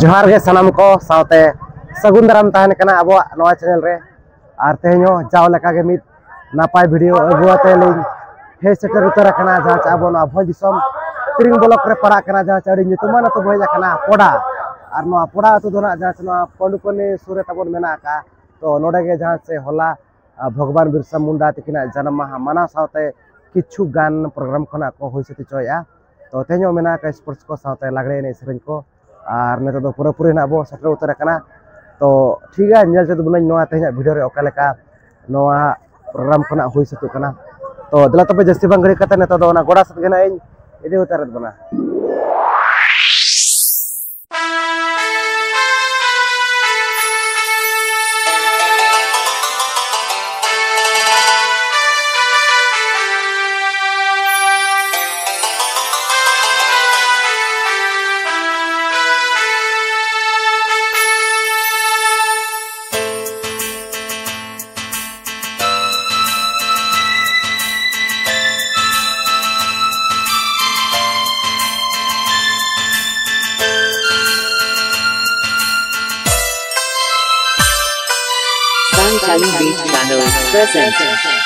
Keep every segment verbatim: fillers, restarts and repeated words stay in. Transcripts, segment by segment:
ᱡᱚᱦᱟᱨ ᱜᱮ ᱥᱟᱱᱟᱢ ᱠᱚ ᱥᱟᱶᱛᱮ ᱥᱟᱹᱜᱩᱱ ᱫᱟᱨᱟᱢ ᱛᱟᱦᱮᱱ ᱠᱟᱱᱟ ᱟᱵᱚᱣᱟᱜ ᱱᱚᱣᱟ ᱪᱮᱱᱮᱞ ᱨᱮ᱾ ᱟᱨ ᱛᱮᱦᱮᱧ ᱦᱚᱸ ᱡᱟᱣ ᱞᱮᱠᱟ ᱜᱮ ᱢᱤᱫ ᱱᱟᱯᱟᱭ ᱵᱷᱤᱰᱤᱭᱳ ᱟᱹᱜᱩ ᱟᱛᱮ ᱞᱤᱧ ᱦᱮᱡ ᱥᱮᱴᱮᱨ ᱩᱛᱟᱹᱨ ᱟᱠᱟᱱᱟ ᱡᱟᱦᱟᱸ ᱪᱮ ᱟᱵᱚ ᱱᱚᱣᱟ ᱵᱷᱚᱸᱡᱽ ᱫᱤᱥᱚᱢ ᱛᱤᱨᱤᱝ ᱵᱞᱚᱠ ᱨᱮ ᱯᱟᱲᱟᱜ ᱠᱟᱱᱟ, ᱡᱟᱦᱟᱸ ᱪᱮ ᱟᱹᱰᱤ ᱧᱩᱛᱩᱢᱟᱱ ᱟᱹᱛᱩ ᱵᱚ ᱦᱮᱡ ᱟᱠᱟᱱᱟ, ᱯᱚᱰᱟ᱾ ᱟᱨ ᱱᱚᱣᱟ ᱯᱚᱰᱟ ᱟᱹᱛᱩ ᱫᱚ ᱱᱟᱜ ᱡᱟᱦᱟᱸ ᱪᱮ ᱱᱚᱣᱟ ᱯᱟᱺᱰᱩᱯᱟᱱᱤ ᱥᱩᱨ ᱨᱮ ᱛᱟᱵᱚᱱ ᱢᱮᱱᱟᱜ ᱟᱠᱟᱫ᱾ ᱛᱚ ᱱᱚᱰᱮ ᱜᱮ ᱡᱟᱦᱟᱸ ᱪᱮ ᱦᱚᱞᱟ ᱟᱨ ᱵᱷᱚᱜᱽᱵᱟᱱ ᱵᱤᱨᱥᱟ ᱢᱩᱱᱰᱟ ᱛᱤᱠᱤᱱᱟᱜ ᱡᱟᱱᱟᱢ ᱢᱟᱦᱟ ᱢᱟᱱᱟᱣ ᱥᱟᱶᱛᱮ ᱠᱤᱪᱷᱩ ᱜᱟᱱ ᱯᱨᱳᱜᱨᱟᱢ ᱠᱷᱚᱱᱟᱜ ᱠᱚ ᱦᱩᱭ ᱥᱟᱹᱛ ᱦᱚᱪᱚᱭᱮᱫᱼᱟ᱾ ᱛᱚ ᱛᱮᱦᱮᱧ ᱦᱚᱸ ᱢᱮᱱᱟᱜ ᱟᱠᱟᱫ ᱥᱯᱳᱨᱴᱥ ᱠᱚ ᱥᱟᱶᱛᱮ ᱞᱟᱜᱽᱲᱮ ᱮᱱᱮᱡ ᱥᱮᱨᱮᱧ ᱠᱚ᱾ ᱟᱨ ᱱᱤᱛᱚᱜ ᱫᱚ ᱯᱩᱨᱟᱹᱯᱩᱨᱤ ᱱᱟᱜ ᱵᱚ ᱥᱮᱴᱮᱨ ᱩᱛᱟᱹᱨ ᱟᱠᱟᱱᱟ᱾ ᱛᱚ ᱴᱷᱤᱠ ᱜᱮᱭᱟ, ᱧᱮᱞ ᱦᱚᱪᱚ ᱵᱚᱱᱟᱹᱧ ᱱᱚᱣᱟ ᱛᱮᱦᱮᱧᱟᱜ ᱵᱷᱤᱰᱤᱭᱳ ᱨᱮ ᱚᱠᱟ ᱞᱮᱠᱟ ᱱᱚᱣᱟ ᱯᱨᱳᱜᱨᱟᱢ ᱠᱷᱚᱱᱟᱜ ᱦᱩᱭ ᱥᱟᱹᱛᱚᱜ ᱠᱟᱱᱟ᱾ ᱛᱚ ᱫᱮᱞᱟ ᱛᱚᱵᱮ ᱡᱟᱹᱥᱛᱤ ᱵᱟᱝ ᱜᱷᱟᱹᱲᱤ ᱠᱟᱛᱮ ᱱᱤᱛᱚᱜ ᱫᱚ ᱚᱱᱟ ᱜᱚᱰᱟ ᱥᱮᱫ ᱜᱮ ᱱᱟᱜ ᱤᱧ ᱤᱫᱤ ᱩᱛᱟᱹᱨᱮᱫ ᱵᱚᱱᱟ᱾ Sanchalan Beat Channel presents.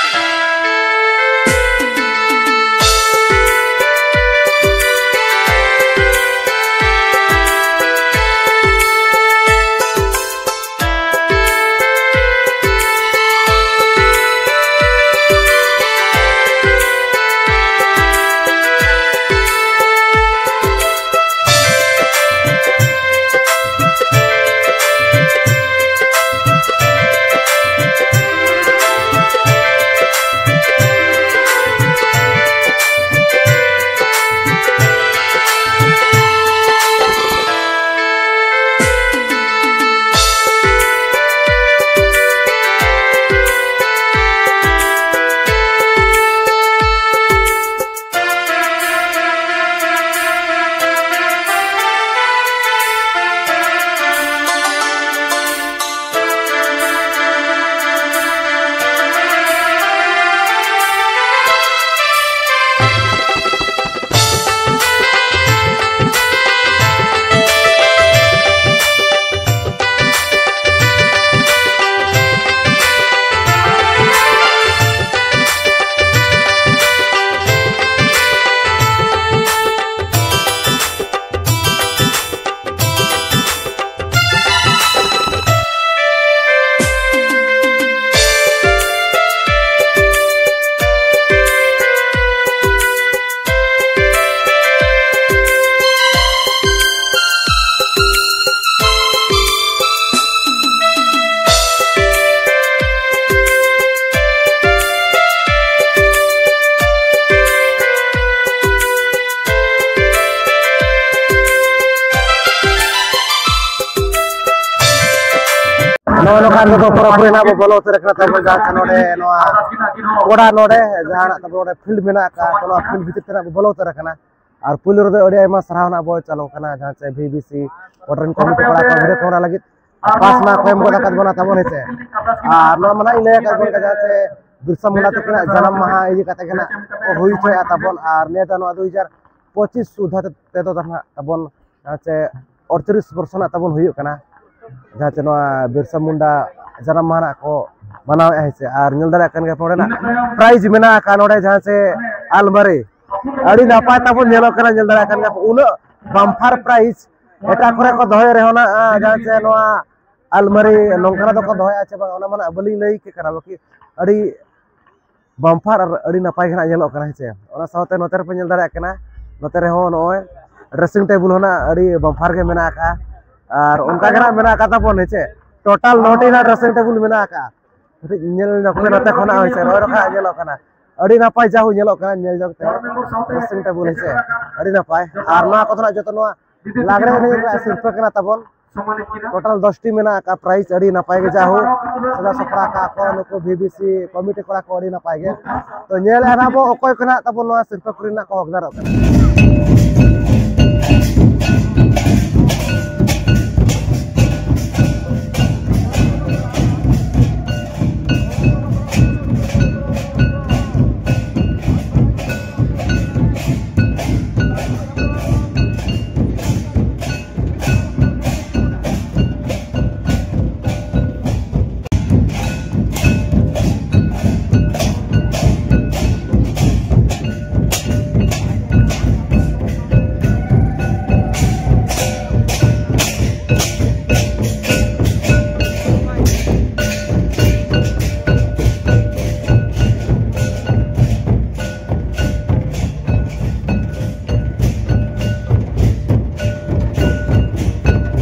ᱱᱚᱜᱼᱚ ᱱᱚᱝᱠᱟ ᱱᱤᱛᱚᱜ ᱫᱚ ᱯᱚᱨᱚᱵᱽ ᱯᱩᱨᱟᱹᱭ ᱱᱟᱜ ᱵᱚ ᱵᱚᱞᱚ ᱩᱛᱟᱹᱨ ᱟᱠᱟᱱᱟ ᱛᱟᱵᱚᱱ, ᱡᱟᱦᱟᱸ ᱪᱮ ᱱᱚᱰᱮ ᱱᱚᱣᱟ ᱜᱚᱰᱟ ᱱᱚᱰᱮ ᱡᱟᱦᱟᱸ ᱱᱟᱜ ᱛᱟᱵᱚᱱ ᱱᱚᱰᱮ field ᱢᱮᱱᱟᱜ ᱟᱠᱟᱫ, ᱛᱚ ᱱᱚᱣᱟ field ᱵᱷᱤᱛᱤᱨ ᱛᱮ ᱱᱟᱜ ᱵᱚ ᱵᱚᱞᱚ ᱩᱛᱟᱹᱨ ᱟᱠᱟᱱᱟ᱾ ᱟᱨ ᱯᱩᱭᱞᱩ ᱨᱮᱫᱚ ᱟᱹᱰᱤ ᱟᱭᱢᱟ ᱥᱟᱨᱦᱟᱣ ᱱᱟᱜ ᱵᱚ ᱪᱟᱞ ᱟᱠᱚ ᱠᱟᱱᱟ, ᱡᱟᱦᱟᱸ ᱪᱮ V B C modern committee ᱠᱚᱲᱟ ᱠᱚ video camera ᱞᱟᱹᱜᱤᱫ pass ᱱᱟᱜ ᱠᱚ ᱮᱢ ᱜᱚᱫ ᱟᱠᱟᱫ ᱵᱚᱱᱟ ᱛᱟᱵᱚᱱ, ᱦᱮᱸ ᱥᱮ᱾ ᱟᱨ ᱱᱚᱣᱟ ᱢᱟ ᱱᱟᱜ ᱤᱧ ᱞᱟᱹᱭ ᱟᱠᱟᱫ ᱵᱚᱱ ᱡᱟᱦᱟᱸ ᱪᱮ ᱵᱤᱨᱥᱟ ᱢᱩᱱᱰᱟ ᱛᱟᱹᱠᱤᱱᱟᱜ ᱡᱟᱱᱟᱢ ᱢᱟᱦᱟ ᱤᱫᱤ ᱠᱟᱛᱮ ᱜᱮ ᱱᱟᱜ ᱠᱚ ᱦᱩᱭ ᱦᱚᱪᱚᱭᱮᱫᱼᱟ ᱛᱟᱵᱚᱱ᱾ ᱟᱨ ᱱᱤᱭᱟᱹ ᱫᱚ ᱱᱚᱣᱟ ᱫᱩ ᱦᱟᱡᱟᱨ ᱯᱚᱸᱪᱤᱥ ᱥᱩᱫᱷᱟ ᱛᱮᱫᱚ ᱱᱟᱜ ᱛᱟᱵᱚᱱ ᱡᱟᱦᱟᱸ ᱪᱮ ᱟᱴᱪᱚᱞᱞᱤᱥ ᱵᱚᱨᱥᱚ ᱱᱟᱜ ᱛᱟᱵᱚᱱ ᱦᱩᱭᱩᱜ ᱠᱟᱱᱟ, ᱡᱟᱦᱟᱸ ᱪᱮ ᱱᱚᱣᱟ ᱵᱤᱨᱥᱟ ᱢᱩᱱᱰᱟ ᱡᱟᱱᱟᱢ ᱢᱟᱦᱟ ᱱᱟᱜ ᱠᱚ ᱢᱟᱱᱟᱣᱮᱫᱼᱟ, ᱦᱮᱸ ᱥᱮ᱾ ᱟᱨ ᱧᱮᱞ ᱫᱟᱲᱮᱭᱟᱜ ᱠᱟᱱ ᱜᱮᱭᱟ ᱯᱮ ᱱᱚᱰᱮᱱᱟᱜ prize ᱢᱮᱱᱟᱜ ᱟᱠᱟᱫ ᱱᱚᱰᱮ, ᱡᱟᱦᱟᱸ ᱪᱮ ᱟᱞᱢᱟᱨᱤ ᱟᱹᱰᱤ ᱱᱟᱯᱟᱭ ᱛᱟᱵᱚᱱ ᱧᱮᱞᱚᱜ ᱠᱟᱱᱟ, ᱧᱮᱞ ᱫᱟᱲᱮᱭᱟᱜ ᱠᱟᱱ ᱜᱮᱭᱟ ᱯᱮ᱾ ᱩᱱᱟᱹᱜ bumper prize ᱮᱴᱟᱜ ᱠᱚᱨᱮ ᱠᱚ ᱫᱚᱦᱚᱭ ᱨᱮᱦᱚᱸ ᱱᱟᱜ, ᱡᱟᱦᱟᱸ ᱪᱮ ᱱᱚᱣᱟ ᱟᱞᱢᱟᱨᱤ ᱱᱚᱝᱠᱟᱱᱟᱜ ᱫᱚᱠᱚ ᱫᱚᱦᱚᱭᱟ ᱪᱮ ᱵᱟᱝ, ᱚᱱᱟ ᱢᱟ ᱱᱟᱜ ᱵᱟᱹᱞᱤᱧ ᱞᱟᱹᱭ ᱠᱮ ᱠᱟᱱᱟ, ᱵᱟᱹᱠᱤ ᱟᱹᱰᱤ bumper ᱟᱨ ᱟᱹᱰᱤ ᱱᱟᱯᱟᱭ ᱜᱮ ᱱᱟᱜ ᱧᱮᱞᱚᱜ ᱠᱟᱱᱟ, ᱦᱮᱸ ᱪᱮ᱾ ᱚᱱᱟ ᱥᱟᱶᱛᱮ ᱱᱚᱛᱮ ᱨᱮᱯᱮ ᱧᱮᱞ ᱫᱟᱲᱮᱭᱟᱜ ᱠᱟᱱᱟ, ᱱᱚᱛᱮ ᱨᱮᱦᱚᱸ ᱱᱚᱜᱼᱚᱭ dressing table ᱦᱚᱸ ᱱᱟᱜ ᱟᱹᱰᱤ bumper ᱜᱮ ᱢᱮᱱᱟᱜ ᱟᱠᱟᱫᱼᱟ᱾ ᱟᱨ ᱚᱱᱠᱟ ᱜᱮ ᱱᱟᱜ ᱢᱮᱱᱟᱜ ᱟᱠᱟᱫ ᱛᱟᱵᱚᱱ, ᱦᱮᱸ ᱪᱮ, total ᱱᱚᱴᱤ ᱱᱟᱜ dressing table ᱢᱮᱱᱟᱜ ᱟᱠᱟᱫᱼᱟ᱾ ᱠᱟᱹᱴᱤᱡ ᱧᱮᱞ ᱧᱚᱜ ᱯᱮ ᱱᱚᱛᱮ ᱠᱷᱚᱱᱟᱜ, ᱦᱮᱸ ᱪᱮ, ᱱᱚᱜᱼᱚᱭ ᱱᱚᱝᱠᱟ ᱧᱮᱞᱚᱜ ᱠᱟᱱᱟ, ᱟᱹᱰᱤ ᱱᱟᱯᱟᱭ ᱡᱟᱦᱩ ᱧᱮᱞᱚᱜ ᱠᱟᱱᱟ ᱧᱮᱞ ᱡᱚᱝ ᱛᱮ, dressing table, ᱦᱮᱸ ᱪᱮ, ᱟᱹᱰᱤ ᱱᱟᱯᱟᱭ᱾ ᱟᱨ ᱱᱚᱣᱟ ᱠᱚᱫᱚ ᱱᱟᱜ ᱡᱚᱛᱚ ᱱᱚᱣᱟ ᱞᱟᱜᱽᱲᱮ ᱮᱱᱮᱡ ᱨᱮᱱᱟᱜ ᱥᱤᱨᱯᱟᱹ ᱠᱟᱱᱟ ᱛᱟᱵᱚᱱ᱾ Total ᱫᱚᱥᱴᱤ ᱢᱮᱱᱟᱜ ᱟᱠᱟᱫ prize, ᱟᱹᱰᱤ ᱱᱟᱯᱟᱭ ᱜᱮ ᱡᱟᱦᱩ ᱥᱟᱡᱟᱣ ᱥᱟᱯᱲᱟᱣ ᱟᱠᱟᱫ ᱠᱚ ᱱᱩᱠᱩ V B C committee ᱠᱚᱲᱟ ᱠᱚ, ᱟᱹᱰᱤ ᱱᱟᱯᱟᱭ ᱜᱮ᱾ ᱛᱚ ᱧᱮᱞ ᱮᱫᱟ ᱵᱚ ᱚᱠᱚᱭ ᱠᱚ ᱱᱟᱜ ᱛᱟᱵᱚᱱ ᱱᱚᱣᱟ ᱥᱤᱨᱯᱟᱹ ᱠᱚᱨᱮᱱᱟᱜ ᱠᱚ ᱦᱚᱠᱫᱟᱨᱚᱜ ᱠᱟᱱᱟ᱾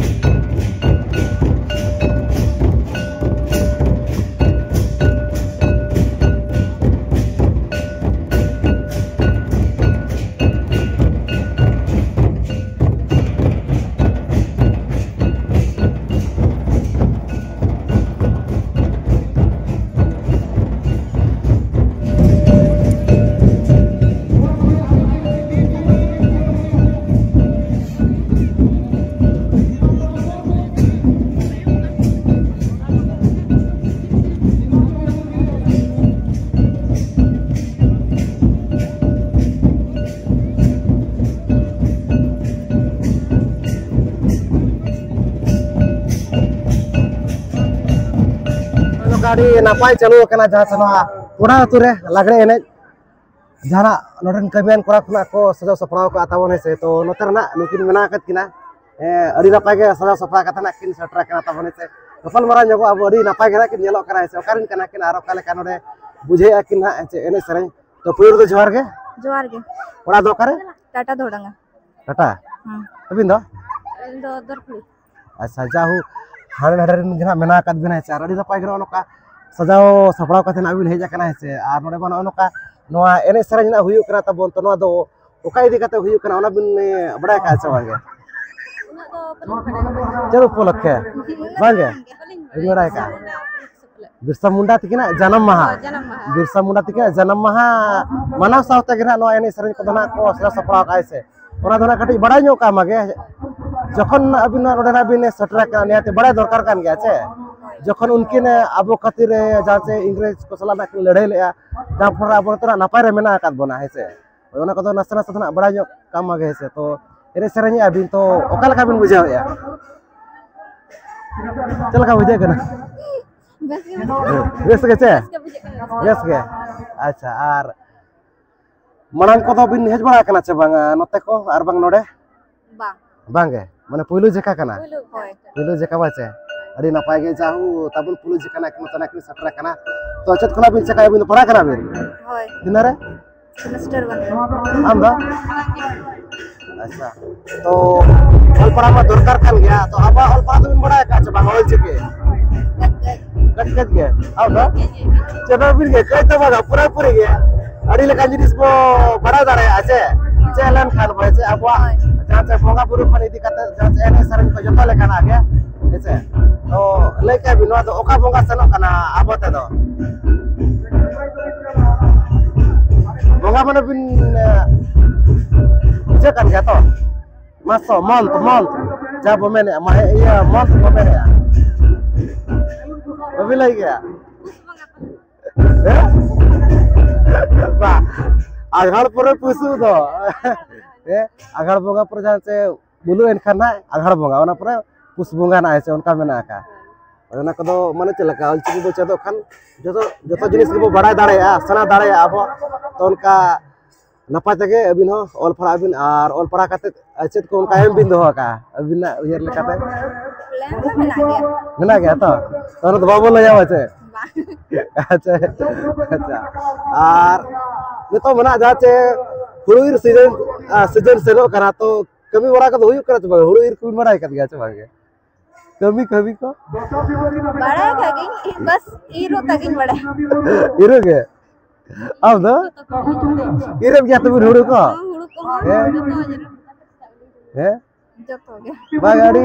ᱟᱹᱰᱤ ᱱᱟᱯᱟᱭ ᱪᱟᱹᱞᱩ ᱟᱠᱟᱱᱟ, ᱡᱟᱦᱟᱸ ᱥᱮ ᱱᱚᱣᱟ ᱠᱚᱲᱟ ᱟᱹᱛᱩ ᱨᱮ ᱞᱟᱜᱽᱲᱮ ᱮᱱᱮᱡ ᱡᱟᱦᱟᱱᱟᱜ ᱱᱚᱰᱮᱱ ᱠᱟᱹᱢᱤᱭᱟᱱ ᱠᱚᱲᱟ ᱠᱷᱚᱱᱟᱜ ᱠᱚ ᱥᱟᱡᱟᱣ ᱥᱟᱯᱲᱟᱣ ᱠᱟᱜᱼᱟ ᱛᱟᱵᱚᱱ, ᱦᱮᱸ ᱥᱮ᱾ ᱛᱚ ᱱᱚᱛᱮ ᱨᱮᱱᱟᱜ ᱱᱩᱠᱤᱱ ᱢᱮᱱᱟᱜ ᱟᱠᱟᱫ ᱠᱤᱱᱟ, ᱦᱮᱸ, ᱟᱹᱰᱤ ᱱᱟᱯᱟᱭ ᱜᱮ ᱥᱟᱡᱟᱣ ᱥᱟᱯᱲᱟᱣ ᱠᱟᱛᱮ ᱱᱟᱜ ᱠᱤᱱ ᱥᱮᱴᱮᱨ ᱟᱠᱟᱱᱟ ᱛᱟᱵᱚᱱ, ᱦᱮᱸ ᱥᱮ᱾ ᱜᱟᱯᱟᱞ ᱢᱟᱨᱟᱣ ᱧᱚᱜᱚᱜ ᱟᱵᱚ, ᱟᱹᱰᱤ ᱱᱟᱯᱟᱭ ᱜᱮ ᱱᱟᱜ ᱠᱤᱱ ᱧᱮᱞᱚᱜ ᱠᱟᱱᱟ, ᱦᱮᱸ ᱥᱮ᱾ ᱚᱠᱟ ᱨᱮᱱ ᱠᱟᱱᱟ ᱠᱤᱱ ᱟᱨ ᱚᱠᱟ ᱞᱮᱠᱟ ᱱᱚᱰᱮ ᱵᱩᱡᱷᱟᱹᱣᱮᱫᱼᱟ ᱠᱤᱱ ᱦᱟᱸᱜ, ᱦᱮᱸ ᱥᱮ, ᱮᱱᱮᱡ ᱥᱮᱨᱮᱧ᱾ ᱛᱚ ᱯᱩᱭᱞᱩ ᱨᱮᱫᱚ ᱡᱚᱦᱟᱨ ᱜᱮ᱾ ᱡᱚᱦᱟᱨ ᱜᱮ᱾ ᱚᱲᱟᱜ ᱫᱚ ᱚᱠᱟᱨᱮ? ᱴᱟᱴᱟ ᱫᱷᱚᱲᱟᱝᱜᱟ᱾ ᱴᱟᱴᱟ? ᱦᱩᱸ᱾ ᱟᱹᱵᱤᱱ ᱫᱚ? ᱤᱧ ᱫᱚ ᱫᱚᱨᱠᱩᱲᱤ᱾ ᱟᱪᱪᱷᱟ, ᱡᱟᱦᱳ, ᱦᱟᱸᱰᱮ ᱱᱟᱰᱮ ᱨᱮᱱ ᱜᱮ ᱱᱟᱜ ᱢᱮᱱᱟᱜ ᱟᱠᱟᱫ ᱵᱤᱱᱟ, ᱦᱮᱸ ᱥᱮ, ᱟᱨ ᱟᱹᱰᱤ ᱱᱟᱯᱟᱭ ᱜᱮ ᱱᱚᱜᱼᱚ ᱱᱚᱝᱠᱟ ᱥᱟᱡᱟᱣ ᱥᱟᱯᱲᱟᱣ ᱠᱟᱛᱮ ᱱᱟᱜ ᱵᱤᱱ ᱦᱮᱡ ᱟᱠᱟᱱᱟ, ᱦᱮᱸ ᱥᱮ᱾ ᱟᱨ ᱱᱚᱰᱮ ᱢᱟ ᱱᱚᱜᱼᱚ ᱱᱚᱝᱠᱟ ᱱᱚᱣᱟ ᱮᱱᱮᱡ ᱥᱮᱨᱮᱧ ᱨᱮᱱᱟᱜ ᱦᱩᱭᱩᱜ ᱠᱟᱱᱟ ᱛᱟᱵᱚᱱ, ᱛᱚ ᱱᱚᱣᱟ ᱫᱚ ᱚᱠᱟ ᱤᱫᱤ ᱠᱟᱛᱮ ᱦᱩᱭᱩᱜ ᱠᱟᱱᱟ, ᱚᱱᱟ ᱵᱤᱱ, ᱮ, ᱵᱟᱲᱟᱭ ᱠᱟᱜᱼᱟ ᱥᱮ ᱵᱟᱝ ᱜᱮ? ᱩᱱᱟᱹᱜ ᱫᱚ ᱵᱟᱹᱞᱤᱧ ᱵᱟᱲᱟᱭᱟ᱾ ᱪᱮᱫ ᱩᱯᱚᱞᱚᱠᱠᱷᱮ? ᱵᱟᱝ ᱜᱮ? ᱵᱟᱹᱞᱤᱧ ᱵᱟᱹᱞᱤᱧ ᱵᱟᱲᱟᱭ ᱠᱟᱜᱼᱟ᱾ ᱵᱤᱨᱥᱟ ᱢᱩᱱᱰᱟ ᱛᱟᱹᱠᱤᱱᱟᱜ ᱡᱟᱱᱟᱢ ᱢᱟᱦᱟ᱾ ᱦᱳᱭ, ᱡᱟᱱᱟᱢ ᱢᱟᱦᱟ᱾ ᱵᱤᱨᱥᱟ ᱢᱩᱱᱰᱟ ᱛᱟᱹᱠᱤᱱᱟᱜ ᱡᱟᱱᱟᱢ ᱢᱟᱦᱟ ᱢᱟᱱᱟᱣ ᱥᱟᱶᱛᱮ ᱜᱮ ᱱᱟᱜ ᱱᱚᱣᱟ ᱮᱱᱮᱡ ᱥᱮᱨᱮᱧ ᱠᱚᱫᱚ ᱱᱟᱜ ᱠᱚ ᱥᱟᱡᱟᱣ ᱥᱟᱯᱲᱟᱣ ᱠᱟᱜᱼᱟ, ᱦᱮᱸ ᱥᱮ᱾ ᱚᱱᱟ ᱫᱚ ᱱᱟᱜ ᱠᱟᱹᱴᱤᱡ ᱵᱟᱲᱟᱭ ᱧᱚᱜ ᱠᱟᱜ ᱢᱟᱜᱮ᱾ ᱡᱚᱠᱷᱚᱱ ᱟᱹᱵᱤᱱ ᱱᱚᱣᱟ ᱱᱚᱰᱮ ᱱᱟᱜ ᱵᱤᱱ ᱥᱮᱴᱮᱨ ᱟᱠᱟᱱᱟ, ᱱᱤᱦᱟᱹᱛ ᱵᱟᱲᱟᱭ ᱫᱚᱨᱠᱟᱨ ᱠᱟᱱ ᱜᱮᱭᱟ, ᱪᱮ? ᱡᱚᱠᱷᱚᱱ ᱩᱱᱠᱤᱱ ᱟᱵᱚ ᱠᱷᱟᱹᱛᱤᱨ ᱨᱮ ᱡᱟᱦᱟᱸ ᱪᱮ ᱤᱝᱨᱮᱡᱽ ᱠᱚ ᱥᱟᱞᱟᱜ ᱱᱟᱜ ᱠᱤᱱ ᱞᱟᱹᱲᱦᱟᱹᱭ ᱞᱮᱜᱼᱟ, ᱡᱟᱦᱟᱸ ᱯᱷᱚᱞ ᱨᱮ ᱟᱵᱚ ᱱᱤᱛᱚᱜ ᱱᱟᱜ ᱱᱟᱯᱟᱭ ᱨᱮ ᱢᱮᱱᱟᱜ ᱟᱠᱟᱫ ᱵᱚᱱᱟ, ᱦᱮᱸ ᱥᱮ᱾ ᱦᱳᱭ, ᱚᱱᱟ ᱠᱚᱫᱚ ᱱᱟᱥᱮ ᱱᱟᱥᱮ ᱫᱚ ᱱᱟᱜ ᱵᱟᱲᱟᱭ ᱧᱚᱜ ᱠᱟᱜ ᱢᱟᱜᱮ, ᱦᱮᱸ ᱥᱮ᱾ ᱛᱚ ᱮᱱᱮᱡ ᱥᱮᱨᱮᱧ ᱮᱜᱼᱟ ᱵᱤᱱ, ᱛᱚ ᱚᱠᱟ ᱞᱮᱠᱟ ᱵᱤᱱ ᱵᱩᱡᱷᱟᱹᱣᱮᱫᱼᱟ? ᱪᱮᱫ ᱞᱮᱠᱟ ᱵᱩᱡᱷᱟᱹᱜ ᱠᱟᱱᱟ? ᱵᱮᱥ ᱜᱮ ᱵᱩᱡᱷᱟᱹᱜ ᱠᱟᱱᱟ᱾ ᱵᱮᱥ ᱜᱮ ᱪᱮ? ᱵᱮᱥ ᱜᱮ ᱵᱩᱡᱷᱟᱹᱜ ᱠᱟᱱᱟ᱾ ᱵᱮᱥ ᱜᱮ? ᱟᱪᱪᱷᱟ, ᱟᱨ ᱢᱟᱲᱟᱝ ᱠᱚᱫᱚ ᱵᱤᱱ ᱦᱮᱡ ᱵᱟᱲᱟ ᱟᱠᱟᱱᱟ ᱪᱮ ᱵᱟᱝᱟ ᱱᱚᱛᱮ ᱠᱚ, ᱟᱨ ᱵᱟᱝ ᱱᱚᱰᱮ? ᱵᱟᱝ᱾ ᱵᱟᱝ ᱜᱮ? ᱢᱟᱱᱮ ᱯᱩᱭᱞᱩ ᱡᱮᱠᱷᱟ ᱠᱟᱱᱟ? ᱯᱩᱭᱞᱩ, ᱦᱳᱭ᱾ ᱯᱩᱭᱞᱩ ᱡᱮᱠᱷᱟ ᱵᱟᱝ ᱪᱮ? ᱟᱹᱰᱤ ᱱᱟᱯᱟᱭ ᱜᱮ, ᱡᱟᱦᱳ, ᱛᱟᱵᱚᱱ ᱯᱩᱭᱞᱩ ᱡᱮᱠᱷᱟ ᱱᱟᱜ ᱱᱚᱛᱮ ᱱᱟᱜ ᱠᱤᱱ ᱥᱮᱴᱮᱨ ᱟᱠᱟᱱᱟ᱾ ᱛᱚ ᱪᱮᱫ ᱠᱷᱚᱱᱟᱜ ᱵᱤᱱ ᱪᱮᱠᱟᱭᱟ? ᱟᱹᱵᱤᱱ ᱫᱚ ᱯᱟᱲᱦᱟᱜ ᱠᱟᱱᱟ ᱵᱤᱱ? ᱦᱳᱭ᱾ ᱛᱤᱱᱟᱹᱜ ᱨᱮ? ᱥᱮᱢᱮᱥᱴᱟᱨ ᱚᱣᱟᱱ ᱨᱮ᱾ ᱟᱢ ᱫᱚ? ᱟᱪᱪᱷᱟ, ᱛᱚ ᱚᱞ ᱯᱟᱲᱦᱟᱣ ᱢᱟ ᱫᱚᱨᱠᱟᱨ ᱠᱟᱱ ᱜᱮᱭᱟ, ᱛᱚ ᱟᱵᱚᱣᱟᱜ ᱚᱞ ᱯᱟᱲᱦᱟᱣ ᱫᱚᱵᱤᱱ ᱵᱟᱲᱟᱭ ᱟᱠᱟᱫ ᱪᱮ ᱵᱟᱝ, ᱚᱞ ᱪᱤᱠᱤ? ᱠᱟᱹᱡ ᱠᱟᱹᱡ ᱜᱮ᱾ ᱟᱢ ᱫᱚ? ᱪᱮᱫ ᱦᱚᱸ ᱵᱤᱱ ᱜᱮ, ᱠᱟᱹᱡ ᱫᱚ ᱵᱟᱝᱟ, ᱯᱩᱨᱟᱹ ᱯᱩᱨᱤ ᱜᱮ᱾ ᱟᱹᱰᱤ ᱞᱮᱠᱟᱱ ᱡᱤᱱᱤᱥ ᱵᱚ ᱵᱟᱲᱟᱭ ᱫᱟᱲᱮᱭᱟᱜᱼᱟ ᱥᱮ, ᱪᱮᱫ ᱞᱮᱱᱠᱷᱟᱱ ᱵᱚ, ᱥᱮ ᱟᱵᱚᱣᱟᱜ ᱡᱟᱦᱟᱸ ᱪᱮ ᱵᱚᱸᱜᱟ ᱵᱩᱨᱩ ᱠᱷᱚᱱ ᱤᱫᱤ ᱠᱟᱛᱮ ᱡᱟᱦᱟᱸ ᱪᱮ ᱮᱱᱮᱡ ᱥᱮᱨᱮᱧ ᱠᱚ ᱡᱚᱛᱚ ᱞᱮᱠᱟᱱᱟᱜ ᱜᱮ, ᱦᱮᱸ ᱥᱮ᱾ ᱛᱚ ᱞᱟᱹᱭ ᱠᱮᱫ ᱵᱤᱱ, ᱱᱚᱣᱟ ᱫᱚ ᱚᱠᱟ ᱵᱚᱸᱜᱟ ᱥᱮᱱᱚᱜ ᱠᱟᱱᱟ ᱟᱵᱚ ᱛᱮᱫᱚ? ᱵᱚᱸᱜᱟ ᱢᱟᱱᱮ ᱵᱤᱱ, ᱮ, ᱵᱩᱡᱷᱟᱹᱜ ᱠᱟᱱ ᱜᱮᱭᱟ ᱛᱚ? ᱢᱟᱥᱚ, ᱢᱚᱱᱛ, ᱢᱚᱱᱛ᱾ ᱡᱟ ᱵᱚ ᱢᱮᱱᱮᱫᱼᱟ, ᱢᱟ, ᱤᱭᱟᱹ, ᱢᱚᱱᱛ ᱵᱚ ᱢᱮᱱᱮᱫᱼᱟ᱾ ᱵᱟᱹᱵᱤᱱ ᱞᱟᱹᱭ ᱜᱮᱭᱟ? ᱦᱮᱸ? ᱵᱟ, ᱟᱸᱜᱷᱟᱲ ᱯᱚᱨᱮ ᱯᱩᱥᱩ ᱫᱚ᱾ ᱦᱮᱸ? ᱟᱸᱜᱷᱟᱲ ᱵᱚᱸᱜᱟ ᱯᱚᱨᱮ ᱡᱟᱦᱟᱸ ᱪᱮ ᱵᱚᱞᱚ ᱮᱱᱠᱷᱟᱱ ᱱᱟᱜ ᱟᱸᱜᱷᱟᱲ ᱵᱚᱸᱜᱟ, ᱚᱱᱟ ᱯᱚᱨᱮ ᱯᱩᱥ ᱵᱚᱸᱜᱟ ᱱᱟᱜ, ᱦᱮᱸ ᱥᱮ, ᱚᱱᱠᱟ ᱢᱮᱱᱟᱜ ᱟᱠᱟᱫ᱾ ᱚᱱᱟ ᱠᱚᱫᱚ ᱢᱟᱱᱮ ᱪᱮᱫ ᱞᱮᱠᱟ, ᱚᱞᱪᱤᱠᱤ ᱵᱚ ᱪᱮᱫᱚᱜ ᱠᱷᱟᱱ ᱡᱚᱛᱚ ᱡᱚᱛᱚ ᱡᱤᱱᱤᱥ ᱜᱮᱵᱚ ᱵᱟᱲᱟᱭ ᱫᱟᱲᱮᱭᱟᱜᱼᱟ, ᱥᱮᱬᱟ ᱫᱟᱲᱮᱭᱟᱜᱼᱟ ᱟᱵᱚ᱾ ᱛᱚ ᱚᱱᱠᱟ ᱱᱟᱯᱟᱭ ᱛᱮᱜᱮ ᱟᱹᱵᱤᱱ ᱦᱚᱸ ᱚᱞ ᱯᱟᱲᱦᱟᱜ ᱟᱹᱵᱤᱱ, ᱟᱨ ᱚᱞ ᱯᱟᱲᱦᱟᱣ ᱠᱟᱛᱮ ᱪᱮᱫ ᱠᱚ ᱚᱱᱠᱟ ᱮᱢ ᱵᱤᱱ ᱫᱚᱦᱚ ᱟᱠᱟᱫᱼᱟ ᱟᱹᱵᱤᱱᱟᱜ ᱩᱭᱦᱟᱹᱨ ᱞᱮᱠᱟᱛᱮ? ᱯᱞᱮᱱ ᱫᱚ ᱢᱮᱱᱟᱜ ᱜᱮᱭᱟ᱾ ᱢᱮᱱᱟᱜ ᱜᱮᱭᱟ ᱛᱚ? ᱛᱚ ᱚᱱᱟ ᱫᱚ ᱵᱟᱵᱚ ᱞᱟᱹᱭᱟ ᱯᱟᱪᱮ? ᱵᱟᱝ᱾ ᱟᱪᱪᱷᱟ, ᱟᱪᱪᱷᱟ᱾ ᱟᱨ ᱱᱤᱛᱚᱜ ᱢᱮᱱᱟᱜ ᱡᱟᱦᱟᱸ ᱪᱮ ᱦᱩᱲᱩ ᱤᱨ ᱥᱤᱡᱤᱱ, ᱥᱤᱡᱤᱱ ᱥᱮᱱᱚᱜ ᱠᱟᱱᱟ, ᱛᱚ ᱠᱟᱹᱢᱤ ᱵᱟᱲᱟ ᱠᱚᱫᱚ ᱦᱩᱭᱩᱜ ᱠᱟᱱᱟ ᱪᱮ ᱵᱟᱝ? ᱦᱩᱲᱩ ᱤᱨ ᱠᱚᱵᱤᱱ ᱵᱟᱲᱟᱭ ᱠᱟᱫ ᱜᱮᱭᱟ ᱪᱮ ᱵᱟᱝ ᱜᱮ? ᱠᱟᱹᱢᱤ, ᱠᱟᱹᱢᱤ ᱠᱚ? ᱵᱟᱲᱟᱭ ᱠᱟᱜ ᱜᱤᱧ, ᱵᱟᱥ ᱤᱨ ᱦᱚᱸ ᱛᱟᱜᱤᱧ ᱵᱟᱲᱟᱭᱟ᱾ ᱤᱨ ᱜᱮ? ᱟᱢ ᱫᱚ? ᱤᱨᱮᱫ ᱜᱮᱭᱟ ᱛᱚᱵᱮ ᱦᱩᱲᱩ ᱠᱚ? ᱦᱩᱲᱩ ᱠᱚᱦᱚᱸ ᱦᱮᱸ? ᱡᱚᱛᱚ ᱤᱨ᱾ ᱦᱮᱸ? ᱡᱚᱛᱚ ᱜᱮ᱾ ᱵᱟᱝ, ᱟᱹᱰᱤ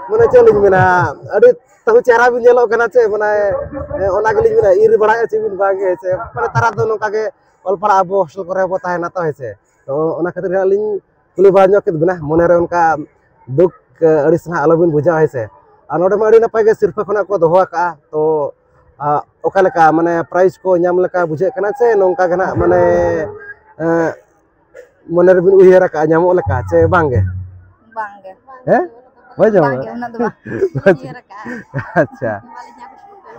ᱢᱟᱱᱮ ᱪᱮᱫ ᱞᱤᱧ ᱢᱮᱱᱟ, ᱟᱹᱰᱤ ᱛᱟᱹᱦᱩ ᱪᱮᱦᱨᱟ ᱵᱤᱱ ᱧᱮᱞᱚᱜ ᱠᱟᱱᱟ ᱪᱮ, ᱢᱟᱱᱮ ᱚᱱᱟ ᱜᱮᱞᱤᱧ ᱢᱮᱱᱟ, ᱤᱨ ᱵᱟᱲᱟᱭᱮᱫ ᱪᱮ ᱵᱤᱱ ᱵᱟᱝ ᱜᱮ ᱦᱮᱸ ᱥᱮ? ᱢᱟᱱᱮ ᱱᱮᱛᱟᱨ ᱫᱚ ᱱᱚᱝᱠᱟ ᱜᱮ ᱚᱞ ᱯᱟᱲᱦᱟᱜ ᱟᱵᱚ ᱦᱳᱥᱴᱮᱞ ᱠᱚᱨᱮ ᱵᱚ ᱛᱟᱦᱮᱱᱟ ᱛᱚ ᱦᱮᱸ ᱥᱮ? ᱛᱚ ᱚᱱᱟ ᱠᱷᱟᱹᱛᱤᱨ ᱦᱟᱸᱜ ᱞᱤᱧ ᱠᱩᱞᱤ ᱵᱟᱲᱟ ᱧᱚᱜ ᱠᱮᱫ ᱵᱤᱱᱟ, ᱢᱚᱱᱮᱨᱮ ᱚᱱᱠᱟ ᱫᱩᱠ ᱟᱹᱲᱤᱥ ᱦᱟᱸᱜ ᱟᱞᱚᱵᱤᱱ ᱵᱩᱡᱷᱟᱹᱣᱟ ᱦᱮᱸ ᱥᱮ? ᱟᱨ ᱱᱚᱰᱮ ᱢᱟ ᱟᱹᱰᱤ ᱱᱟᱯᱟᱭ ᱜᱮ ᱥᱤᱨᱯᱟᱹ ᱠᱷᱚᱱᱟᱜ ᱠᱚ ᱫᱚᱦᱚ ᱟᱠᱟᱫᱼᱟ, ᱛᱚ ᱚᱠᱟ ᱞᱮᱠᱟ ᱢᱟᱱᱮ ᱯᱨᱟᱭᱤᱡᱽ ᱠᱚ ᱧᱟᱢ ᱞᱮᱠᱟ ᱵᱩᱡᱷᱟᱹᱜ ᱠᱟᱱᱟ ᱥᱮ ᱱᱚᱝᱠᱟ ᱜᱮ ᱱᱟᱜ ᱢᱟᱱᱮ ᱢᱚᱱᱮ ᱨᱮᱵᱤᱱ ᱩᱭᱦᱟᱹᱨ ᱟᱠᱟᱫᱼᱟ ᱧᱟᱢᱚᱜ ᱞᱮᱠᱟ ᱪᱮ ᱵᱟᱝ ᱜᱮ? ᱵᱟᱝ ᱜᱮ᱾ ᱦᱮᱸ? ᱦᱳᱭ ᱡᱚᱢ ᱵᱟᱝ ᱜᱮ, ᱩᱱᱟᱹᱜ ᱫᱚ ᱵᱟᱝ᱾ ᱩᱭᱦᱟᱹᱨ ᱟᱠᱟᱫᱼᱟ᱾ ᱟᱪᱪᱷᱟ᱾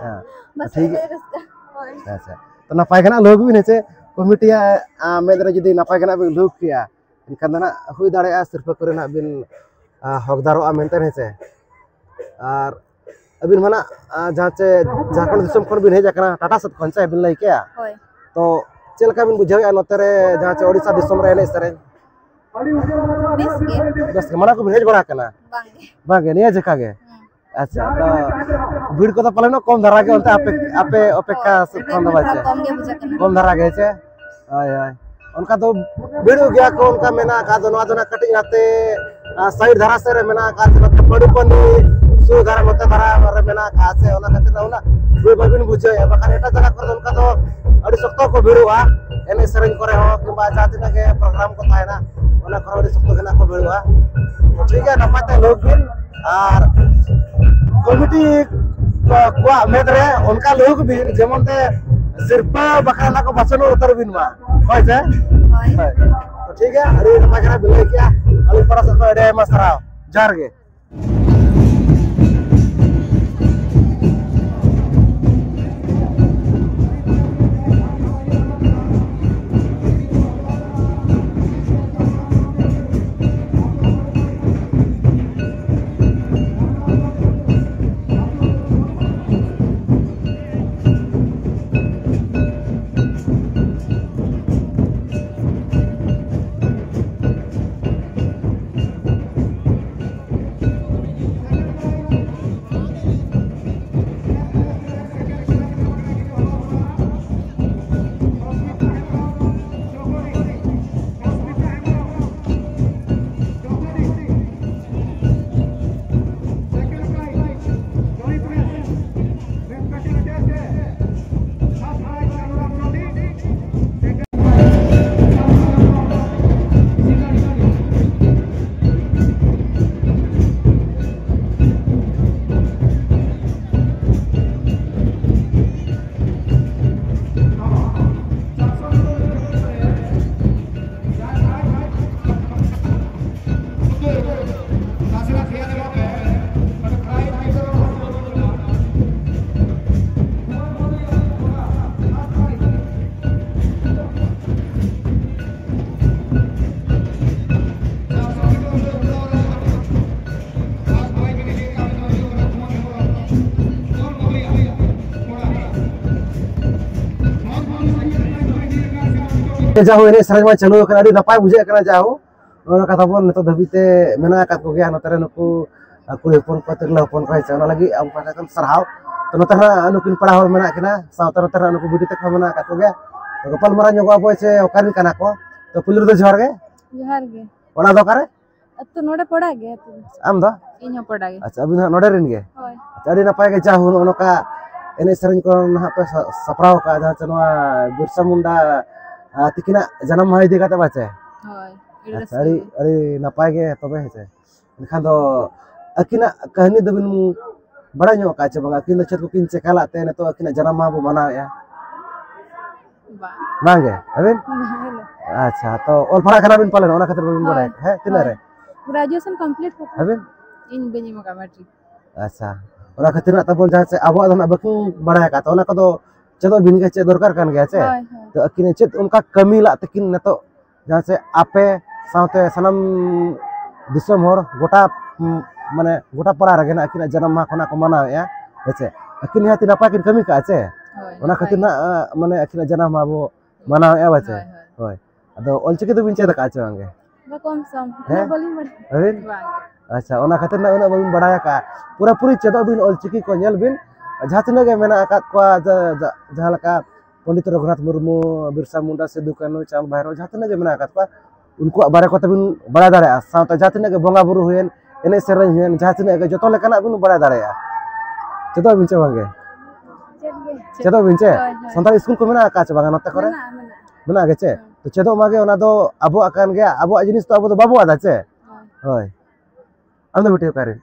ᱦᱮᱸ᱾ ᱵᱟᱥ ᱴᱷᱤᱠ᱾ ᱩᱱᱟᱹᱜ ᱨᱟᱹᱥᱠᱟᱹ᱾ ᱦᱳᱭ᱾ ᱟᱪᱪᱷᱟ, ᱛᱚ ᱱᱟᱯᱟᱭ ᱜᱮ ᱱᱟᱜ ᱞᱟᱹᱭ ᱵᱤᱱ ᱦᱮᱸ ᱪᱮ, ᱠᱚᱢᱤᱴᱤᱭᱟᱜ ᱢᱮᱫ ᱨᱮ ᱡᱩᱫᱤ ᱱᱟᱯᱟᱭ ᱜᱮ ᱱᱟᱜ ᱵᱤᱱ ᱞᱟᱹᱭ ᱠᱮᱭᱟ, ᱮᱱᱠᱷᱟᱱ ᱫᱚ ᱱᱟᱜ ᱦᱩᱭ ᱫᱟᱲᱮᱭᱟᱜᱼᱟ ᱥᱤᱨᱯᱟᱹ ᱠᱚᱨᱮ ᱱᱟᱜ ᱵᱤᱱ ᱦᱚᱠᱫᱟᱨᱚᱜᱼᱟ ᱢᱮᱱᱛᱮ ᱦᱮᱸ ᱪᱮ᱾ ᱟᱨ ᱟᱹᱵᱤᱱ ᱢᱟ ᱱᱟᱜ ᱡᱟᱦᱟᱸ ᱪᱮ ᱡᱷᱟᱲᱠᱷᱚᱸᱰ ᱫᱤᱥᱚᱢ ᱠᱷᱚᱱ ᱵᱤᱱ ᱦᱮᱡ ᱟᱠᱟᱱᱟ, ᱴᱟᱴᱟ ᱥᱮᱫ ᱠᱷᱚᱱ ᱪᱮ ᱵᱤᱱ ᱞᱟᱹᱭ ᱠᱮᱜᱼᱟ? ᱦᱳᱭ᱾ ᱛᱚ ᱪᱮᱫ ᱞᱮᱠᱟ ᱵᱤᱱ ᱵᱩᱡᱷᱟᱹᱣᱮᱫᱼᱟ ᱱᱚᱛᱮ ᱨᱮ ᱡᱟᱦᱟᱸ ᱪᱮ ᱳᱰᱤᱥᱟ ᱫᱤᱥᱚᱢ ᱨᱮ ᱮᱱᱮᱡ ᱥᱮᱨᱮᱧ? ᱵᱮᱥ ᱜᱮ᱾ ᱵᱮᱥ ᱜᱮ, ᱢᱟᱲᱟᱝ ᱠᱚ ᱵᱤᱱ ᱦᱮᱡ ᱵᱟᱲᱟ ᱟᱠᱟᱱᱟ? ᱵᱟᱝ ᱜᱮ᱾ ᱵᱟᱝ ᱜᱮ, ᱱᱤᱭᱟᱹ ᱡᱮᱠᱷᱟ ᱜᱮ? ᱦᱩᱸ᱾ ᱟᱪᱪᱷᱟ, ᱛᱚ ᱵᱷᱤᱲ ᱠᱚᱫᱚ ᱯᱟᱞᱮᱱ ᱠᱚᱢ ᱫᱷᱟᱨᱟ ᱜᱮ ᱚᱱᱛᱮ ᱟᱯᱮ, ᱟᱯᱮ ᱚᱯᱮᱠᱠᱷᱟ ᱥᱮᱫ ᱠᱷᱚᱱ ᱫᱚ ᱵᱟᱝ ᱪᱮ? ᱠᱚᱢ ᱜᱮ ᱵᱩᱡᱷᱟᱹᱜ ᱠᱟᱱᱟ᱾ ᱠᱚᱢ ᱫᱷᱟᱨᱟ ᱜᱮ ᱪᱮ? ᱦᱳᱭ, ᱦᱳᱭ᱾ ᱚᱱᱠᱟ ᱫᱚ ᱵᱷᱤᱲᱚᱜ ᱜᱮᱭᱟ ᱠᱚ, ᱚᱱᱠᱟ ᱢᱮᱱᱟᱜ ᱟᱠᱟᱫ ᱫᱚ᱾ ᱱᱚᱣᱟ ᱫᱚ ᱱᱟᱜ ᱠᱟᱹᱴᱤᱡ ᱱᱟᱛᱮ, ᱟ, ᱥᱟᱭᱤᱰ ᱫᱷᱟᱨᱟ ᱥᱮᱫ ᱨᱮ ᱢᱮᱱᱟᱜ ᱟᱠᱟᱫ, ᱱᱚᱛᱮ ᱯᱟᱹᱰᱩᱯᱟᱹᱱᱤ ᱥᱩᱨ ᱫᱷᱟᱨᱟ, ᱱᱚᱛᱮ ᱫᱷᱟᱨᱟ ᱨᱮ ᱢᱮᱱᱟᱜ ᱟᱠᱟᱫ ᱥᱮ, ᱚᱱᱟ ᱠᱷᱟᱹᱛᱤᱨ ᱛᱮ ᱩᱱᱟᱹᱜ ᱵᱷᱤᱲ ᱵᱟᱹᱵᱤᱱ ᱵᱩᱡᱷᱟᱹᱣᱮᱫᱼᱟ᱾ ᱵᱟᱠᱷᱟᱱ ᱮᱴᱟᱜ ᱡᱟᱭᱜᱟ ᱠᱚᱨᱮ ᱫᱚ ᱚᱱᱠᱟ ᱫᱚ ᱟᱹᱰᱤ ᱥᱚᱠᱛᱚ ᱠᱚ ᱵᱷᱤᱲᱚᱜᱼᱟ, ᱮᱱᱮᱡ ᱥᱮᱨᱮᱧ ᱠᱚᱨᱮ ᱦᱚᱸ ᱠᱤᱝᱵᱟ ᱡᱟᱦᱟᱸ ᱛᱤᱱᱟᱹᱜ ᱜᱮ ᱯᱨᱳᱜᱨᱟᱢ ᱠᱚ ᱛᱟᱦᱮᱱᱟ, ᱚᱱᱟ ᱠᱚᱨᱮ ᱟᱹᱰᱤ ᱥᱚᱠᱛᱚ ᱜᱮ ᱱᱟᱜ ᱠᱚ ᱵᱷᱤᱲᱚᱜᱼᱟ᱾ ᱴᱷᱤᱠ ᱜᱮᱭᱟ, ᱱᱟᱯᱟᱭ ᱛᱮ ᱞᱟᱹᱭ ᱵᱤᱱ᱾ ᱟᱨ ᱠᱚᱢᱤᱴᱤ ᱠᱚᱣᱟᱜ ᱢᱮᱫ ᱨᱮ ᱚᱱᱠᱟ ᱞᱟᱹᱭ ᱵᱤᱱ, ᱡᱮᱢᱚᱱ ᱛᱮ ᱥᱤᱨᱯᱟᱹ ᱵᱟᱠᱷᱨᱟ ᱚᱱᱟ ᱠᱚ ᱵᱟᱪᱷᱚᱱ ᱩᱛᱟᱹᱨ ᱵᱤᱱ ᱢᱟ᱾ ᱦᱳᱭ ᱥᱮ? ᱦᱳᱭ᱾ ᱦᱳᱭ᱾ ᱛᱚ ᱴᱷᱤᱠ ᱜᱮᱭᱟ, ᱟᱹᱰᱤ ᱱᱟᱯᱟᱭ ᱠᱟᱱᱟ ᱵᱤᱱ ᱞᱟᱹᱭ ᱠᱮᱜᱼᱟ᱾ ᱟᱹᱞᱤᱧ ᱯᱟᱦᱴᱟ ᱥᱮᱫ ᱠᱷᱚᱱ ᱟᱹᱰᱤ ᱟᱭᱢᱟ ᱥᱟᱨᱦᱟᱣ᱾ ᱡᱚᱦᱟᱨ ᱜᱮ᱾ ᱡᱟᱦᱳ, ᱮᱱᱮᱡ ᱥᱮᱨᱮᱧ ᱢᱟ ᱪᱟᱹᱞᱩ ᱟᱠᱟᱱᱟ, ᱟᱹᱰᱤ ᱱᱟᱯᱟᱭ ᱵᱩᱡᱷᱟᱹᱜ ᱠᱟᱱᱟ᱾ ᱡᱟᱦᱳ, ᱚᱱᱟ ᱠᱟᱛᱷᱟ ᱵᱚᱱ ᱱᱤᱛᱚᱜ ᱫᱷᱟᱹᱵᱤᱡ ᱛᱮ ᱢᱮᱱᱟᱜ ᱟᱠᱟᱫ ᱠᱚᱜᱮᱭᱟ ᱱᱚᱛᱮ ᱨᱮ ᱱᱩᱠᱩ, ᱟᱨ ᱠᱩᱲᱤ ᱦᱚᱯᱚᱱ ᱠᱚ, ᱛᱤᱨᱞᱟᱹ ᱦᱚᱯᱚᱱ ᱠᱚ, ᱦᱮᱸ ᱥᱮ, ᱚᱱᱟ ᱞᱟᱹᱜᱤᱫ ᱟᱢ ᱯᱟᱦᱴᱟ ᱠᱷᱚᱱ ᱥᱟᱨᱦᱟᱣ᱾ ᱛᱚ, ᱱᱚᱛᱮ ᱨᱮ ᱱᱩᱠᱤᱱ ᱯᱮᱲᱟ ᱦᱚᱲ ᱢᱮᱱᱟᱜ ᱠᱤᱱᱟ, ᱥᱟᱶᱛᱮ ᱱᱚᱛᱮ ᱨᱮ ᱱᱩᱠᱩ ᱵᱤᱴᱤ ᱛᱟᱠᱚ ᱦᱚᱸ ᱢᱮᱱᱟᱜ ᱟᱠᱟᱫ ᱠᱚᱜᱮᱭᱟ᱾ ᱛᱚ, ᱜᱟᱯᱟᱞ ᱢᱟᱨᱟᱣ ᱧᱚᱜᱚᱜ ᱟᱵᱚ ᱥᱮ ᱚᱠᱟ ᱨᱮᱱ ᱠᱟᱱᱟ ᱠᱚ᱾ ᱛᱚ, ᱯᱩᱭᱞᱩ ᱨᱮᱫᱚ ᱡᱚᱦᱟᱨ ᱜᱮ᱾ ᱡᱚᱦᱟᱨ ᱜᱮ᱾ ᱚᱲᱟᱜ ᱫᱚ ᱚᱠᱟᱨᱮ? ᱟᱹᱛᱩ ᱱᱚᱰᱮ ᱯᱚᱲᱟ ᱜᱮ ᱟᱹᱛᱩ ᱫᱚ᱾ ᱟᱢ ᱫᱚ? ᱤᱧ ᱦᱚᱸ ᱯᱚᱲᱟ ᱜᱮ᱾ ᱟᱪᱪᱷᱟ, ᱟᱹᱵᱤᱱ ᱫᱚ ᱦᱟᱸᱜ ᱱᱚᱰᱮ ᱨᱮᱱ ᱜᱮ? ᱦᱳᱭ᱾ ᱟᱪᱪᱷᱟ, ᱟᱹᱰᱤ ᱱᱟᱯᱟᱭ ᱜᱮ, ᱡᱟ ᱦᱩᱱᱟᱹᱜ ᱱᱚᱝᱠᱟ ᱮᱱᱮᱡ ᱥᱮᱨᱮᱧ ᱠᱚ ᱱᱟᱦᱟᱜ ᱯᱮ ᱥᱟ-, ᱥᱟᱯᱲᱟᱣ ᱟᱠᱟᱫᱼᱟ, ᱡᱟᱦᱟᱸ ᱪᱮ ᱱᱚᱣᱟ ᱵᱤᱨᱥᱟ ᱢᱩᱱᱰᱟ, ᱟ, ᱛᱤᱠᱤᱱᱟᱜ ᱡᱟᱱᱟᱢ ᱢᱟᱦᱟ ᱤᱫᱤ ᱠᱟᱛᱮ ᱵᱟᱪᱮ? ᱦᱳᱭ, ᱟᱹᱰᱤ ᱟᱪᱪᱷᱟ, ᱨᱟᱹᱥᱠᱟᱹ ᱟᱹᱰᱤ, ᱜᱮ᱾ ᱟᱹᱰᱤ ᱱᱟᱯᱟᱭ ᱜᱮ ᱛᱚᱵᱮ, ᱦᱮᱸ ᱥᱮ᱾ ᱮᱱᱠᱷᱟᱱ ᱫᱚ ᱟᱹᱠᱤᱱᱟᱜ ᱠᱟᱹᱦᱱᱤ ᱫᱚᱵᱤᱱ ᱵᱟᱲᱟᱭ ᱧᱚᱜ ᱟᱠᱟᱫ ᱪᱮ ᱵᱟᱝᱟ? ᱟᱹᱠᱤᱱ ᱫᱚ ᱪᱮᱫ ᱠᱚᱠᱤᱱ ᱪᱮᱠᱟ ᱞᱟᱜ ᱛᱮ ᱱᱤᱛᱚᱜ ᱟᱹᱠᱤᱱᱟᱜ ᱡᱟᱱᱟᱢ ᱢᱟᱦᱟ ᱵᱚ ᱢᱟᱱᱟᱣᱮᱫᱼᱟ? ᱵᱟᱝ᱾ ᱵᱟᱝ ᱜᱮ? ᱟᱹᱵᱤᱱ? ᱵᱟᱝ ᱜᱮ᱾ ᱟᱪᱪᱷᱟ, ᱛᱚ ᱚᱞ ᱯᱟᱲᱦᱟᱜ ᱠᱟᱱᱟ ᱵᱤᱱ ᱯᱟᱞᱮᱱ, ᱚᱱᱟ ᱠᱷᱟᱹᱛᱤᱨ ᱵᱟᱵᱤᱱ ᱦᱳᱭ᱾ ᱵᱟᱲᱟᱭᱟ᱾ ᱦᱮᱸ, ᱛᱤᱱᱟᱹᱜ ᱦᱳᱭ᱾ ᱨᱮ? Graduation complete ᱠᱟᱛᱮ᱾ ᱟᱹᱵᱤᱱ? ᱤᱧ ᱵᱟᱹᱧ ᱮᱢ ᱟᱠᱟᱫ matric᱾ ᱟᱪᱪᱷᱟ, ᱚᱱᱟ ᱠᱷᱟᱹᱛᱤᱨ ᱱᱟᱜ ᱛᱟᱵᱚᱱ ᱡᱟᱦᱟᱸ ᱪᱮ ᱟᱵᱚᱣᱟᱜ ᱫᱚ ᱱᱟᱜ ᱵᱟᱹᱠᱤ ᱵᱟᱲᱟᱭ ᱟᱠᱟᱫ, ᱛᱚ ᱚᱱᱟ ᱠᱚᱫᱚ ᱪᱮᱫᱚᱜ ᱵᱤᱱ ᱜᱮ, ᱪᱮᱫ ᱫᱚᱨᱠᱟᱨ ᱠᱟᱱ ᱜᱮᱭᱟ ᱪᱮ? ᱦᱳᱭ, ᱦᱳᱭ᱾ ᱛᱚ ᱟᱹᱠᱤᱱ ᱪᱮᱫ ᱚᱱᱠᱟ ᱠᱟᱹᱢᱤ ᱞᱟᱜ ᱛᱟᱹᱠᱤᱱ ᱱᱤᱛᱚᱜ ᱡᱟᱦᱟᱸ ᱪᱮ ᱟᱯᱮ ᱥᱟᱶᱛᱮ ᱥᱟᱱᱟᱢ ᱫᱤᱥᱚᱢ ᱦᱚᱲ ᱜᱚᱴᱟ, ᱩᱸ, ᱢᱟᱱᱮ ᱜᱚᱴᱟ ᱯᱟᱲᱟ ᱨᱮᱜᱮ ᱱᱟᱜ ᱟᱹᱠᱤᱱᱟᱜ ᱡᱟᱱᱟᱢ ᱢᱟᱦᱟ ᱠᱷᱚᱱᱟᱜ ᱠᱚ ᱢᱟᱱᱟᱣᱮᱫᱼᱟ, ᱦᱮᱸ ᱪᱮ? ᱟᱹᱠᱤᱱ ᱱᱤᱦᱟᱹᱛᱤ ᱱᱟᱯᱟᱭ ᱠᱤᱱ ᱠᱟᱹᱢᱤ ᱠᱟᱜᱼᱟ ᱪᱮ? ᱦᱳᱭ, ᱚᱱᱟ ᱱᱟᱯᱟᱭ ᱠᱷᱟᱹᱛᱤᱨ ᱜᱮ᱾ ᱱᱟᱜ, ᱟᱸ, ᱢᱟᱱᱮ ᱟᱹᱠᱤᱱᱟᱜ ᱡᱟᱱᱟᱢ ᱢᱟᱦᱟ ᱵᱚ ᱢᱟᱱᱟᱣᱮᱫᱼᱟ ᱵᱟᱪᱮ? ᱦᱳᱭ, ᱦᱳᱭ᱾ ᱦᱳᱭ᱾ ᱟᱫᱚ ᱚᱞᱪᱤᱠᱤ ᱫᱚᱵᱤᱱ ᱪᱮᱫ ᱟᱠᱟᱫᱼᱟ ᱪᱮ ᱵᱟᱝ ᱜᱮ? ᱵᱟ ᱠᱚᱢ ᱥᱚᱢ, ᱦᱮᱸ? ᱩᱱᱟᱹᱜ ᱵᱟᱹᱞᱤᱧ ᱵᱟᱲᱟᱭᱟ᱾ ᱟᱹᱵᱤᱱ? ᱵᱟᱝ᱾ ᱟᱪᱪᱷᱟ, ᱚᱱᱟ ᱠᱷᱟᱹᱛᱤᱨ ᱱᱟᱜ ᱩᱱᱟᱹᱜ ᱵᱟᱹᱵᱤᱱ ᱵᱟᱲᱟᱭ ᱟᱠᱟᱫᱼᱟ᱾ ᱯᱩᱨᱟᱹᱯᱩᱨᱤ ᱪᱮᱫᱚᱜ ᱵᱤᱱ ᱚᱞᱪᱤᱠᱤ ᱠᱚ, ᱧᱮᱞ ᱵᱤᱱ, ᱡᱟᱦᱟᱸ ᱛᱤᱱᱟᱹᱜ ᱜᱮ ᱢᱮᱱᱟᱜ ᱟᱠᱟᱫ ᱠᱚᱣᱟ, ᱡᱟ-, ᱡᱟ-, ᱡᱟᱦᱟᱸ ᱞᱮᱠᱟ ᱯᱚᱱᱰᱤᱛ ᱨᱚᱜᱷᱩᱱᱟᱛᱷ ᱢᱩᱨᱢᱩ, ᱵᱤᱨᱥᱟ ᱢᱩᱱᱰᱟ, ᱥᱤᱫᱩ ᱠᱟᱹᱱᱦᱩ, ᱪᱟᱸᱫᱽ ᱵᱷᱟᱭᱨᱳ, ᱡᱟᱦᱟᱸ ᱛᱤᱱᱟᱹᱜ ᱜᱮ ᱢᱮᱱᱟᱜ ᱟᱠᱟᱫ ᱠᱚᱣᱟ, ᱩᱱᱠᱩᱣᱟᱜ ᱵᱟᱨᱮ ᱠᱚᱛᱮ ᱵᱤᱱ ᱵᱟᱲᱟᱭ ᱫᱟᱲᱮᱭᱟᱜᱼᱟ᱾ ᱥᱟᱶᱛᱮ ᱡᱟᱦᱟᱸ ᱛᱤᱱᱟᱹᱜ ᱜᱮ ᱵᱚᱸᱜᱟ ᱵᱩᱨᱩ ᱦᱩᱭᱮᱱ, ᱮᱱᱮᱡ ᱥᱮᱨᱮᱧ ᱦᱩᱭᱮᱱ, ᱡᱟᱦᱟᱸ ᱛᱤᱱᱟᱹᱜ ᱜᱮ ᱡᱚᱛᱚ ᱞᱮᱠᱟᱱᱟᱜ ᱵᱤᱱ ᱵᱟᱲᱟᱭ ᱫᱟᱲᱮᱭᱟᱜᱼᱟ᱾ ᱪᱮᱫᱚᱜ ᱵᱤᱱ ᱪᱮ ᱵᱟᱝ ᱜᱮ? ᱪᱮᱫ ᱜᱮ? ᱪᱮᱫᱚᱜ ᱵᱤᱱ ᱪᱮ? ᱦᱳᱭ, ᱦᱳᱭ᱾ ᱥᱟᱱᱛᱟᱲ ᱥᱠᱩᱞ ᱠᱚ ᱢᱮᱱᱟᱜ ᱟᱠᱟᱫ ᱪᱮ ᱵᱟᱝᱟ ᱱᱚᱛᱮ ᱠᱚᱨᱮ? ᱢᱮᱱᱟᱜᱼᱟ, ᱢᱮᱱᱟᱜᱼᱟ᱾ ᱢᱮᱱᱟᱜ ᱜᱮ ᱪᱮ? ᱦᱮᱸ᱾ ᱛᱚ ᱪᱮᱫᱚᱜ ᱢᱟᱜᱮ, ᱚᱱᱟ ᱫᱚ ᱟᱵᱚᱣᱟᱜ ᱠᱟᱱ ᱜᱮᱭᱟ, ᱟᱵᱚᱣᱟᱜ ᱡᱤᱱᱤᱥ ᱛᱚ ᱟᱵᱚ ᱫᱚ ᱵᱟᱵᱚ ᱟᱫᱟ ᱪᱮ? ᱦᱳᱭ᱾ ᱦᱳᱭ᱾ ᱟᱢ ᱫᱚ ᱵᱤᱴᱤ ᱚᱠᱟᱨᱮᱱ?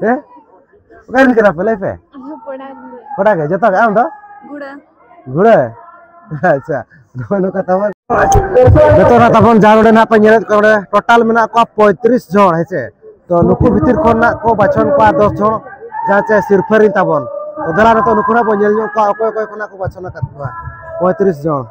ᱦᱮᱸ? ᱚᱠᱟᱨᱮᱱ ᱠᱟᱱᱟ ᱯᱮ? ᱞᱟᱹᱭ ᱯᱮ᱾ ᱟᱞᱮ ᱯᱚᱲᱟ ᱨᱮᱱ ᱜᱮ᱾ ᱯᱚᱲᱟ ᱜᱮ, ᱡᱚᱛᱚ ᱜᱮ? ᱟᱢ ᱫᱚ? ᱜᱩᱲᱟᱹ᱾ ᱜᱩᱲᱟᱹ? ᱟᱪᱪᱷᱟ᱾ ᱱᱚᱜᱼᱚᱭ ᱱᱚᱝᱠᱟ ᱛᱟᱵᱚᱱ᱾ ᱡᱚᱛᱚ ᱱᱟᱜ ᱛᱟᱵᱚᱱ ᱡᱟᱦᱟᱸ ᱱᱚᱰᱮ ᱱᱟᱜ ᱯᱮ ᱧᱮᱞᱮᱫ ᱠᱚᱣᱟ, ᱱᱚᱰᱮ total ᱢᱮᱱᱟᱜ ᱠᱚᱣᱟ ᱯᱚᱸᱭᱛᱨᱤᱥ ᱡᱚᱱ, ᱦᱮᱸ ᱥᱮ? ᱛᱚ ᱱᱩᱠᱩ ᱵᱷᱤᱛᱤᱨ ᱠᱷᱚᱱ ᱱᱟᱜ ᱠᱚ ᱵᱟᱪᱷᱚᱱ ᱠᱚᱣᱟ ᱫᱚᱥ ᱡᱚᱱ, ᱡᱟᱦᱟᱸ ᱪᱮ ᱥᱤᱨᱯᱷᱟᱹ ᱨᱤᱱ ᱛᱟᱵᱚᱱ᱾ ᱛᱚ ᱫᱮᱞᱟ ᱱᱤᱛᱚᱜ ᱱᱩᱠᱩ ᱱᱟᱜ ᱵᱚᱱ ᱧᱮᱞ ᱧᱚᱜ ᱠᱚᱣᱟ, ᱚᱠᱚᱭ ᱚᱠᱚᱭ ᱠᱷᱚᱱᱟᱜ ᱠᱚ ᱵᱟᱪᱷᱚᱱ ᱟᱠᱟᱫ ᱠᱚᱣᱟ ᱯᱚᱸᱭᱛᱨᱤᱥ ᱡᱚᱱ᱾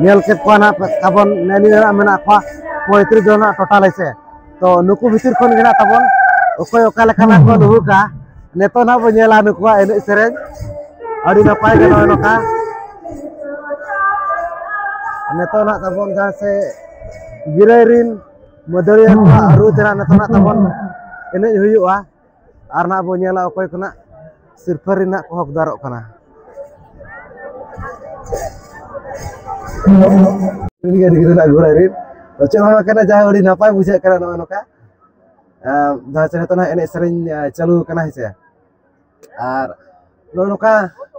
ᱧᱮᱞ ᱠᱮᱫ ᱠᱚᱣᱟ ᱱᱟᱜ ᱛᱟᱵᱚᱱ, ᱱᱮᱜᱼᱮ ᱱᱤᱭᱟᱹ ᱢᱮᱱᱟᱜ ᱠᱚᱣᱟ ᱯᱚᱸᱭᱛᱨᱤᱥ ᱡᱚᱱ ᱱᱟᱜ ᱴᱳᱴᱟᱞ ᱦᱮᱸᱥᱮ᱾ ᱛᱚ ᱱᱩᱠᱩ ᱵᱷᱤᱛᱤᱨ ᱠᱷᱚᱱ ᱜᱮ ᱱᱟᱜ ᱛᱟᱵᱚᱱ ᱚᱠᱚᱭ ᱚᱠᱟ ᱞᱮᱠᱟᱱᱟᱜ ᱠᱚ ᱞᱩᱦᱩᱠᱟ, ᱱᱤᱛᱚᱜ ᱱᱟᱜ ᱵᱚᱱ ᱧᱮᱞᱟ ᱱᱩᱠᱩᱣᱟᱜ ᱮᱱᱮᱡ ᱥᱮᱨᱮᱧ᱾ ᱟᱹᱰᱤ ᱱᱟᱯᱟᱭ ᱜᱮ ᱱᱚᱜᱼᱚᱭ ᱱᱚᱝᱠᱟ᱾ ᱱᱤᱛᱚᱜ ᱱᱟᱜ ᱛᱟᱵᱚᱱ ᱡᱟᱦᱟᱸ ᱥᱮ ᱜᱤᱨᱟᱹᱭ ᱨᱤᱱ ᱢᱟᱹᱫᱟᱹᱲᱤᱭᱟᱹ ᱠᱚᱣᱟᱜ ᱨᱩ ᱛᱮᱱᱟᱜ ᱱᱤᱛᱚᱜ ᱱᱟᱜ ᱛᱟᱵᱚᱱ ᱮᱱᱮᱡ ᱦᱩᱭᱩᱜᱼᱟ᱾ ᱟᱨ ᱱᱟᱜ ᱵᱚᱱ ᱧᱮᱞᱟ ᱚᱠᱚᱭ ᱠᱚ ᱱᱟᱜ ᱥᱤᱨᱯᱟᱹ ᱨᱮᱱᱟᱜ ᱠᱚ ᱦᱚᱠᱫᱟᱨᱚᱜ ᱠᱟᱱᱟ᱾ ᱟᱹᱰᱤ ᱜᱟᱱ ᱜᱤᱫᱽᱨᱟᱹ ᱱᱟᱜ ᱜᱷᱳᱲᱟ ᱨᱤᱱ᱾ ᱛᱚ ᱪᱮᱫ ᱦᱚᱸ ᱵᱟᱝ ᱠᱟᱱᱟ, ᱡᱟᱦᱟᱸ ᱟᱹᱰᱤ ᱱᱟᱯᱟᱭ ᱵᱩᱡᱷᱟᱹᱜ ᱠᱟᱱᱟ ᱱᱚᱜᱼᱚᱭ ᱱᱚᱝᱠᱟ᱾ ᱟᱸ, ᱡᱟᱦᱟᱸ ᱪᱮ ᱱᱤᱛᱚᱜ ᱱᱟᱜ ᱮᱱᱮᱡ ᱥᱮᱨᱮᱧ, ᱟᱸ, ᱪᱟᱹᱞᱩ ᱟᱠᱟᱱᱟ ᱦᱮᱸ ᱥᱮ᱾ ᱟᱨ ᱱᱚᱜᱼᱚ ᱱᱚᱝᱠᱟ,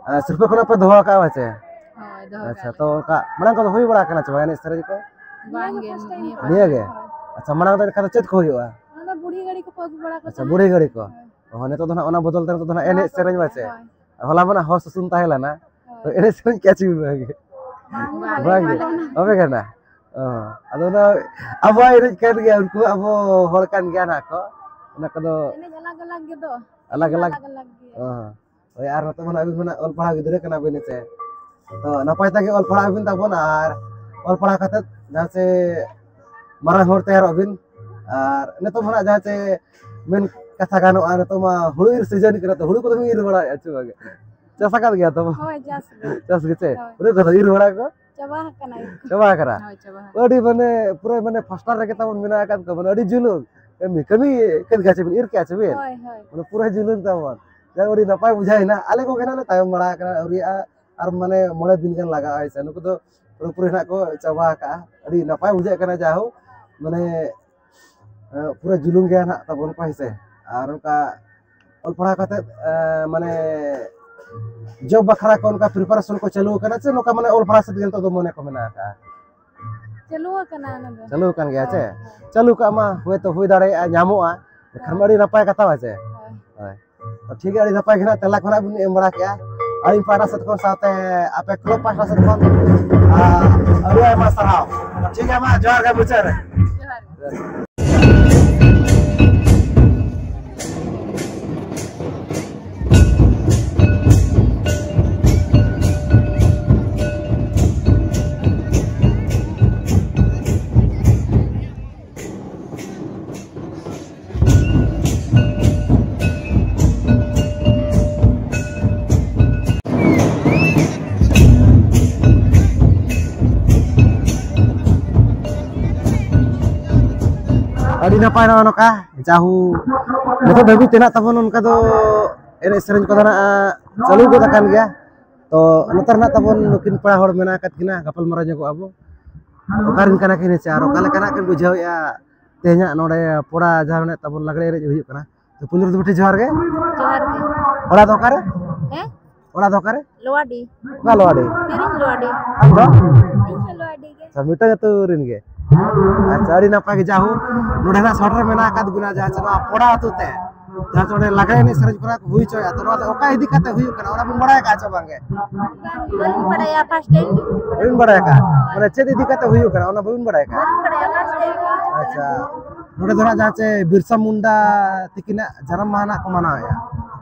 ᱟᱸ, ᱥᱤᱨᱯᱟᱹ ᱠᱷᱚᱱᱟᱜ ᱯᱮ ᱫᱚᱦᱚ ᱟᱠᱟᱫᱼᱟ ᱦᱮᱸ ᱪᱮ? ᱦᱳᱭ, ᱫᱚᱦᱚ ᱟᱪᱪᱷᱟ, ᱠᱟᱜ ᱛᱚ ᱚᱱᱠᱟ ᱢᱟᱲᱟᱝ ᱠᱚᱫᱚ ᱦᱩᱭ ᱵᱟᱲᱟ ᱟᱠᱟᱱᱟ ᱪᱮ ᱵᱟᱝ ᱮᱱᱮᱡ ᱥᱮᱨᱮᱧ ᱠᱚ? ᱵᱟᱝ ᱜᱮ, ᱱᱤᱭᱟᱹ ᱱᱤᱭᱟᱹ ᱜᱮ? ᱯᱟᱹᱦᱤᱞ᱾ ᱟᱪᱪᱷᱟ, ᱢᱟᱲᱟᱝ ᱫᱚ ᱮᱱᱠᱷᱟᱱ ᱫᱚ ᱪᱮᱫ ᱠᱚ ᱦᱩᱭᱩᱜᱼᱟ? ᱚᱱᱟ ᱫᱚ ᱵᱩᱲᱦᱤ ᱜᱟᱹᱲᱤ ᱠᱚᱠᱚ ᱟᱹᱜᱩ ᱵᱟᱲᱟ ᱠᱚ ᱟᱪᱪᱷᱟ, ᱛᱟᱦᱮᱸᱫ᱾ ᱵᱩᱲᱦᱤ ᱜᱟᱹᱲᱤ ᱠᱚ᱾ ᱦᱳᱭ᱾ ᱚ, ᱱᱤᱛᱚᱜ ᱫᱚ ᱱᱟᱜ ᱚᱱᱟ ᱵᱚᱫᱚᱞ ᱛᱮ ᱱᱤᱛᱚᱜ ᱫᱚ ᱱᱟᱜ ᱮᱱᱮᱡ ᱥᱮᱨᱮᱧ ᱵᱟᱪᱮ? ᱦᱳᱭ᱾ ᱦᱚᱞᱟ ᱢᱟ ᱱᱟᱜ ᱦᱚᱸ ᱥᱩᱥᱩᱱ ᱛᱟᱦᱮᱸ ᱞᱮᱱᱟ᱾ ᱛᱚ ᱦᱳᱭ᱾ ᱮᱱᱮᱡ ᱥᱮᱨᱮᱧ ᱠᱮᱜᱼᱟ ᱪᱮ ᱵᱟᱝ? ᱵᱟᱝ, ᱵᱟᱝ ᱜᱮ? ᱵᱟᱞᱮ ᱵᱟᱯᱮ ᱜᱟᱱᱟ? ᱚ, ᱟᱫᱚ ᱚᱱᱟ ᱟᱵᱚᱣᱟᱜ ᱮᱱᱮᱡ ᱠᱟᱱ ᱜᱮᱭᱟ, ᱩᱱᱠᱩ ᱟᱵᱚ ᱦᱚᱲ ᱠᱟᱱ ᱜᱮᱭᱟ ᱱᱟᱜ ᱠᱚ᱾ ᱚᱱᱟ ᱠᱚᱫᱚ ᱮᱱᱮᱡ ᱟᱞᱟᱜᱽ ᱟᱞᱟᱜᱽ ᱜᱮᱫᱚ᱾ ᱟᱞᱟᱜᱽ ᱟᱞᱟᱜᱽ? ᱟᱞᱟᱜᱽ ᱟᱞᱟᱜᱽ ᱜᱮ᱾ ᱚ᱾ ᱦᱳᱭ, ᱟᱨ ᱱᱚᱛᱮ ᱢᱟ ᱱᱟᱜ ᱟᱹᱵᱤᱱ ᱢᱟ ᱱᱟᱜ ᱚᱞ ᱯᱟᱲᱦᱟᱣ ᱜᱤᱫᱽᱨᱟᱹ ᱠᱟᱱᱟ ᱵᱤᱱ ᱦᱮᱸ ᱥᱮ᱾ ᱛᱚ ᱱᱟᱯᱟᱭ ᱛᱮᱜᱮ ᱚᱞ ᱯᱟᱲᱦᱟᱜ ᱵᱤᱱ ᱛᱟᱵᱚᱱ, ᱟᱨ ᱚᱞ ᱯᱟᱲᱦᱟᱣ ᱠᱟᱛᱮᱫ ᱡᱟᱦᱟᱸ ᱥᱮ ᱢᱟᱨᱟᱝ ᱦᱚᱲ ᱛᱮᱭᱟᱨᱚᱜ ᱵᱤᱱ᱾ ᱟᱨ ᱱᱤᱛᱚᱜ ᱢᱟ ᱱᱟᱜ ᱡᱟᱦᱟᱸ ᱥᱮ ᱢᱮᱱ ᱠᱟᱛᱷᱟ ᱜᱟᱱᱚᱜᱼᱟ, ᱱᱤᱛᱚᱜ ᱢᱟ ᱦᱩᱲᱩ ᱤᱨ ᱥᱤᱡᱤᱱ ᱠᱟᱱᱟ, ᱛᱚ ᱦᱩᱲᱩ ᱠᱚᱫᱚ ᱵᱤᱱ ᱤᱨ ᱵᱟᱲᱟᱭᱮᱫᱼᱟ ᱪᱮ ᱵᱟᱝ? ᱪᱟᱥ ᱟᱠᱟᱫ ᱜᱮᱭᱟ ᱛᱚ? ᱦᱳᱭ, ᱪᱟᱥ ᱜᱮ᱾ ᱪᱟᱥ ᱜᱮ ᱪᱮ? ᱦᱳᱭ᱾ ᱦᱩᱲᱩ ᱠᱚᱫᱚ ᱤᱨ ᱵᱟᱲᱟ ᱠᱚ? ᱪᱟᱵᱟ ᱟᱠᱟᱱᱟ ᱤᱨ ᱠᱚ᱾ ᱪᱟᱵᱟ ᱟᱠᱟᱱᱟ? ᱦᱳᱭ, ᱪᱟᱵᱟ ᱟᱠᱟᱱᱟ᱾ ᱟᱹᱰᱤ ᱢᱟᱱᱮ ᱯᱩᱨᱟᱹ ᱢᱟᱱᱮ ᱯᱷᱟᱥᱴᱟᱨ ᱨᱮᱜᱮ ᱛᱟᱵᱚᱱ ᱢᱮᱱᱟᱜ ᱟᱠᱟᱫ ᱠᱚᱣᱟ, ᱢᱟᱱᱮ ᱟᱹᱰᱤ ᱡᱩᱞᱩᱝ᱾ ᱠᱟᱹᱢᱤ, ᱠᱟᱹᱢᱤ ᱠᱮᱫ ᱜᱮᱭᱟ ᱪᱮ ᱵᱤᱱ? ᱤᱨ ᱠᱮᱜᱼᱟ ᱪᱮ ᱵᱤᱱ? ᱦᱳᱭ, ᱦᱳᱭ᱾ ᱢᱟᱱᱮ ᱯᱩᱨᱟᱹ ᱡᱩᱞᱩᱝ ᱛᱟᱵᱚᱱ᱾ ᱡᱟᱠ, ᱟᱹᱰᱤ ᱱᱟᱯᱟᱭ ᱵᱩᱡᱷᱟᱹᱣ ᱮᱱᱟ᱾ ᱟᱞᱮ ᱠᱚᱜᱮ ᱱᱟᱜ ᱞᱮ ᱛᱟᱭᱚᱢ ᱵᱟᱲᱟ ᱟᱠᱟᱱᱟ, ᱟᱹᱣᱨᱤᱭᱟᱜᱼᱟ᱾ ᱟᱨ ᱢᱟᱱᱮ ᱢᱚᱬᱮ ᱫᱤᱱ ᱜᱟᱱ ᱞᱟᱜᱟᱜᱼᱟ, ᱦᱳᱭ ᱥᱮ᱾ ᱱᱩᱠᱩ ᱫᱚ ᱯᱩᱨᱟᱹᱯᱩᱨᱤ ᱱᱟᱜ ᱠᱚ ᱪᱟᱵᱟ ᱟᱠᱟᱜᱼᱟ᱾ ᱟᱹᱰᱤ ᱱᱟᱯᱟᱭ ᱵᱩᱡᱷᱟᱹᱜ ᱠᱟᱱᱟ, ᱡᱟᱭᱦᱳᱠ, ᱢᱟᱱᱮ, ᱮ, ᱯᱩᱨᱟᱹ ᱡᱩᱞᱩᱝ ᱜᱮᱭᱟ ᱱᱟᱜ ᱛᱟᱵᱚᱱ ᱠᱚ, ᱦᱮᱸ ᱥᱮ᱾ ᱟᱨ ᱚᱱᱠᱟ ᱚᱞ ᱯᱟᱲᱦᱟᱣ ᱠᱟᱛᱮᱫ, ᱮ, ᱢᱟᱱᱮ, ᱡᱚᱵ ᱵᱟᱠᱷᱨᱟ ᱠᱚ ᱚᱱᱠᱟ ᱯᱨᱤᱯᱟᱨᱮᱥᱚᱱ ᱠᱚ ᱪᱟᱹᱞᱩ ᱟᱠᱟᱱᱟ ᱥᱮ ᱱᱚᱝᱠᱟ ᱢᱟᱱᱮ ᱚᱞ ᱯᱟᱲᱦᱟᱣ ᱥᱮᱫ ᱜᱮ ᱱᱤᱛᱚᱜ ᱫᱚ ᱢᱚᱱᱮ ᱠᱚ ᱢᱮᱱᱟᱜ ᱟᱠᱟᱜᱼᱟ? ᱪᱟᱹᱞᱩ ᱟᱠᱟᱱᱟ ᱚᱱᱟ ᱫᱚ᱾ ᱪᱟᱹᱞᱩ ᱟᱠᱟᱱ ᱜᱮᱭᱟ ᱦᱳᱭ, ᱪᱮ? ᱦᱳᱭ᱾ ᱪᱟᱹᱞᱩ ᱠᱟᱜ ᱢᱟ, ᱦᱳᱭᱛᱳ ᱦᱩᱭ ᱫᱟᱲᱮᱭᱟᱜᱼᱟ, ᱧᱟᱢᱚᱜᱼᱟ᱾ ᱮᱱᱠᱷᱟᱱ ᱢᱟ ᱦᱳᱭ᱾ ᱟᱹᱰᱤ ᱱᱟᱯᱟᱭ ᱠᱟᱛᱷᱟ, ᱦᱮᱸ ᱪᱮ? ᱦᱳᱭ᱾ ᱦᱳᱭ᱾ ᱛᱚ ᱴᱷᱤᱠ ᱜᱮᱭᱟ, ᱟᱹᱰᱤ ᱱᱟᱯᱟᱭ ᱜᱮ ᱱᱟᱜ ᱛᱮᱞᱟ ᱠᱷᱚᱱᱟᱜ ᱵᱤᱱ ᱮᱢ ᱵᱟᱲᱟ ᱠᱮᱜᱼᱟ᱾ ᱟᱹᱞᱤᱧ ᱯᱟᱦᱴᱟ ᱥᱮᱫ ᱠᱷᱚᱱ ᱥᱟᱶᱛᱮ ᱟᱯᱮ ᱠᱞᱟᱵᱽ ᱯᱟᱦᱴᱟ ᱥᱮᱫ ᱠᱷᱚᱱ, ᱟᱨ, ᱟᱹᱰᱤ ᱟᱭᱢᱟ ᱥᱟᱨᱦᱟᱣ᱾ ᱴᱷᱤᱠ ᱜᱮᱭᱟ, ᱢᱟ ᱡᱚᱦᱟᱨ ᱜᱮ ᱢᱩᱪᱟᱹᱫ ᱨᱮ᱾ ᱡᱚᱦᱟᱨ ᱜᱮ᱾ ᱟᱹᱰᱤ ᱱᱟᱯᱟᱭ ᱱᱚᱜᱼᱚ ᱱᱚᱝᱠᱟ, ᱡᱟᱦᱩ ᱱᱤᱛᱚᱜ ᱫᱷᱟᱹᱵᱤᱡ ᱛᱮ ᱱᱟᱜ ᱛᱟᱵᱚᱱ ᱚᱱᱠᱟ ᱫᱚ ᱮᱱᱮᱡ ᱥᱮᱨᱮᱧ ᱠᱚᱫᱚ ᱱᱟᱜ ᱪᱟᱹᱞᱩ ᱜᱚᱫ ᱟᱠᱟᱱ ᱜᱮᱭᱟ᱾ ᱛᱚ ᱱᱚᱛᱮ ᱨᱮ ᱱᱟᱜ ᱛᱟᱵᱚᱱ ᱱᱩᱠᱤᱱ ᱯᱮᱲᱟ ᱦᱚᱲ ᱢᱮᱱᱟᱜ ᱟᱠᱟᱫ ᱠᱤᱱᱟ, ᱜᱟᱯᱟᱞ ᱢᱟᱨᱟᱣ ᱧᱚᱜᱚᱜ ᱟᱵᱚ᱾ ᱚᱠᱟ ᱨᱮᱱ ᱠᱟᱱᱟ ᱠᱤᱱ ᱦᱮᱸ ᱪᱮ, ᱟᱨ ᱚᱠᱟ ᱞᱮᱠᱟᱱᱟᱜ ᱠᱤᱱ ᱵᱩᱡᱷᱟᱹᱣᱮᱫᱼᱟ ᱛᱮᱦᱮᱧᱟᱜ ᱱᱚᱰᱮ ᱯᱚᱲᱟ ᱡᱟᱦᱟᱸ ᱢᱮᱱᱟᱜ ᱛᱟᱵᱚᱱ ᱞᱟᱜᱽᱲᱮ ᱮᱱᱮᱡ ᱦᱩᱭᱩᱜ ᱠᱟᱱᱟ᱾ ᱛᱚ ᱯᱩᱸᱡᱩᱨ ᱫᱚ ᱵᱤᱴᱤ ᱡᱚᱦᱟᱨ ᱜᱮ᱾ ᱡᱚᱦᱟᱨ ᱜᱮ᱾ ᱚᱲᱟᱜ ᱫᱚ ᱚᱠᱟᱨᱮ? ᱦᱮᱸ? ᱚᱲᱟᱜ ᱫᱚ ᱚᱠᱟᱨᱮ? ᱞᱳᱣᱟᱰᱤ᱾ ᱚᱠᱟ ᱞᱳᱣᱟᱰᱤ? ᱛᱤᱨᱤᱧ ᱞᱳᱣᱟᱰᱤ᱾ ᱟᱢ ᱫᱚ? ᱤᱧ ᱦᱚᱸ ᱞᱳᱣᱟᱰᱤ ᱜᱮ᱾ ᱟᱪᱪᱷᱟ, ᱢᱤᱫᱴᱟᱝ ᱟᱹᱛᱩ ᱨᱮᱱ ᱜᱮ᱾ ᱟᱪᱪᱷᱟ, ᱟᱹᱰᱤ ᱱᱟᱯᱟᱭ ᱜᱮ᱾ ᱡᱟᱦᱳ ᱱᱚᱰᱮ ᱱᱟᱜ ᱥᱚᱦᱚᱨ ᱨᱮ ᱢᱮᱱᱟᱜ ᱟᱠᱟᱫ ᱵᱚᱱᱟ, ᱡᱟᱦᱟᱸ ᱪᱮ ᱱᱚᱣᱟ ᱯᱚᱲᱟ ᱟᱹᱛᱩ ᱛᱮ, ᱡᱟᱦᱟᱸ ᱪᱮ ᱚᱸᱰᱮ ᱞᱟᱜᱽᱲᱮ ᱮᱱᱮᱡ ᱥᱮᱨᱮᱧ ᱠᱚ ᱦᱩᱭ ᱦᱚᱪᱚᱭᱟ, ᱛᱚ ᱱᱚᱣᱟ ᱫᱚ ᱚᱠᱟ ᱤᱫᱤ ᱠᱟᱛᱮ ᱦᱩᱭᱩᱜ ᱠᱟᱱᱟ, ᱚᱱᱟ ᱵᱚᱱ ᱵᱟᱲᱟᱭ ᱟᱠᱟᱫ ᱪᱮ ᱵᱟᱝᱜᱮ? ᱵᱟᱝ, ᱵᱟᱹᱞᱤᱧ ᱵᱟᱲᱟᱭᱟ, first time᱾ ᱵᱟᱹᱵᱤᱱ ᱵᱟᱲᱟᱭ ᱟᱠᱟᱫ? ᱦᱳᱭ᱾ ᱢᱟᱱᱮ ᱪᱮᱫ ᱤᱫᱤ ᱠᱟᱛᱮ ᱦᱩᱭᱩᱜ ᱠᱟᱱᱟ, ᱚᱱᱟ ᱵᱟᱹᱵᱤᱱ ᱵᱟᱲᱟᱭ ᱟᱠᱟᱫ? ᱵᱟᱹᱞᱤᱧ ᱵᱟᱲᱟᱭᱟ, first time᱾ ᱟᱪᱪᱷᱟ, ᱱᱚᱰᱮ ᱫᱚ ᱱᱟᱜ ᱡᱟᱦᱟᱸ ᱪᱮ ᱵᱤᱨᱥᱟ ᱢᱩᱱᱰᱟ ᱛᱤᱠᱤᱱᱟᱜ ᱡᱟᱱᱟᱢ ᱢᱟᱦᱟ ᱱᱟᱜ ᱠᱚ ᱢᱟᱱᱟᱣᱮᱫᱼᱟ,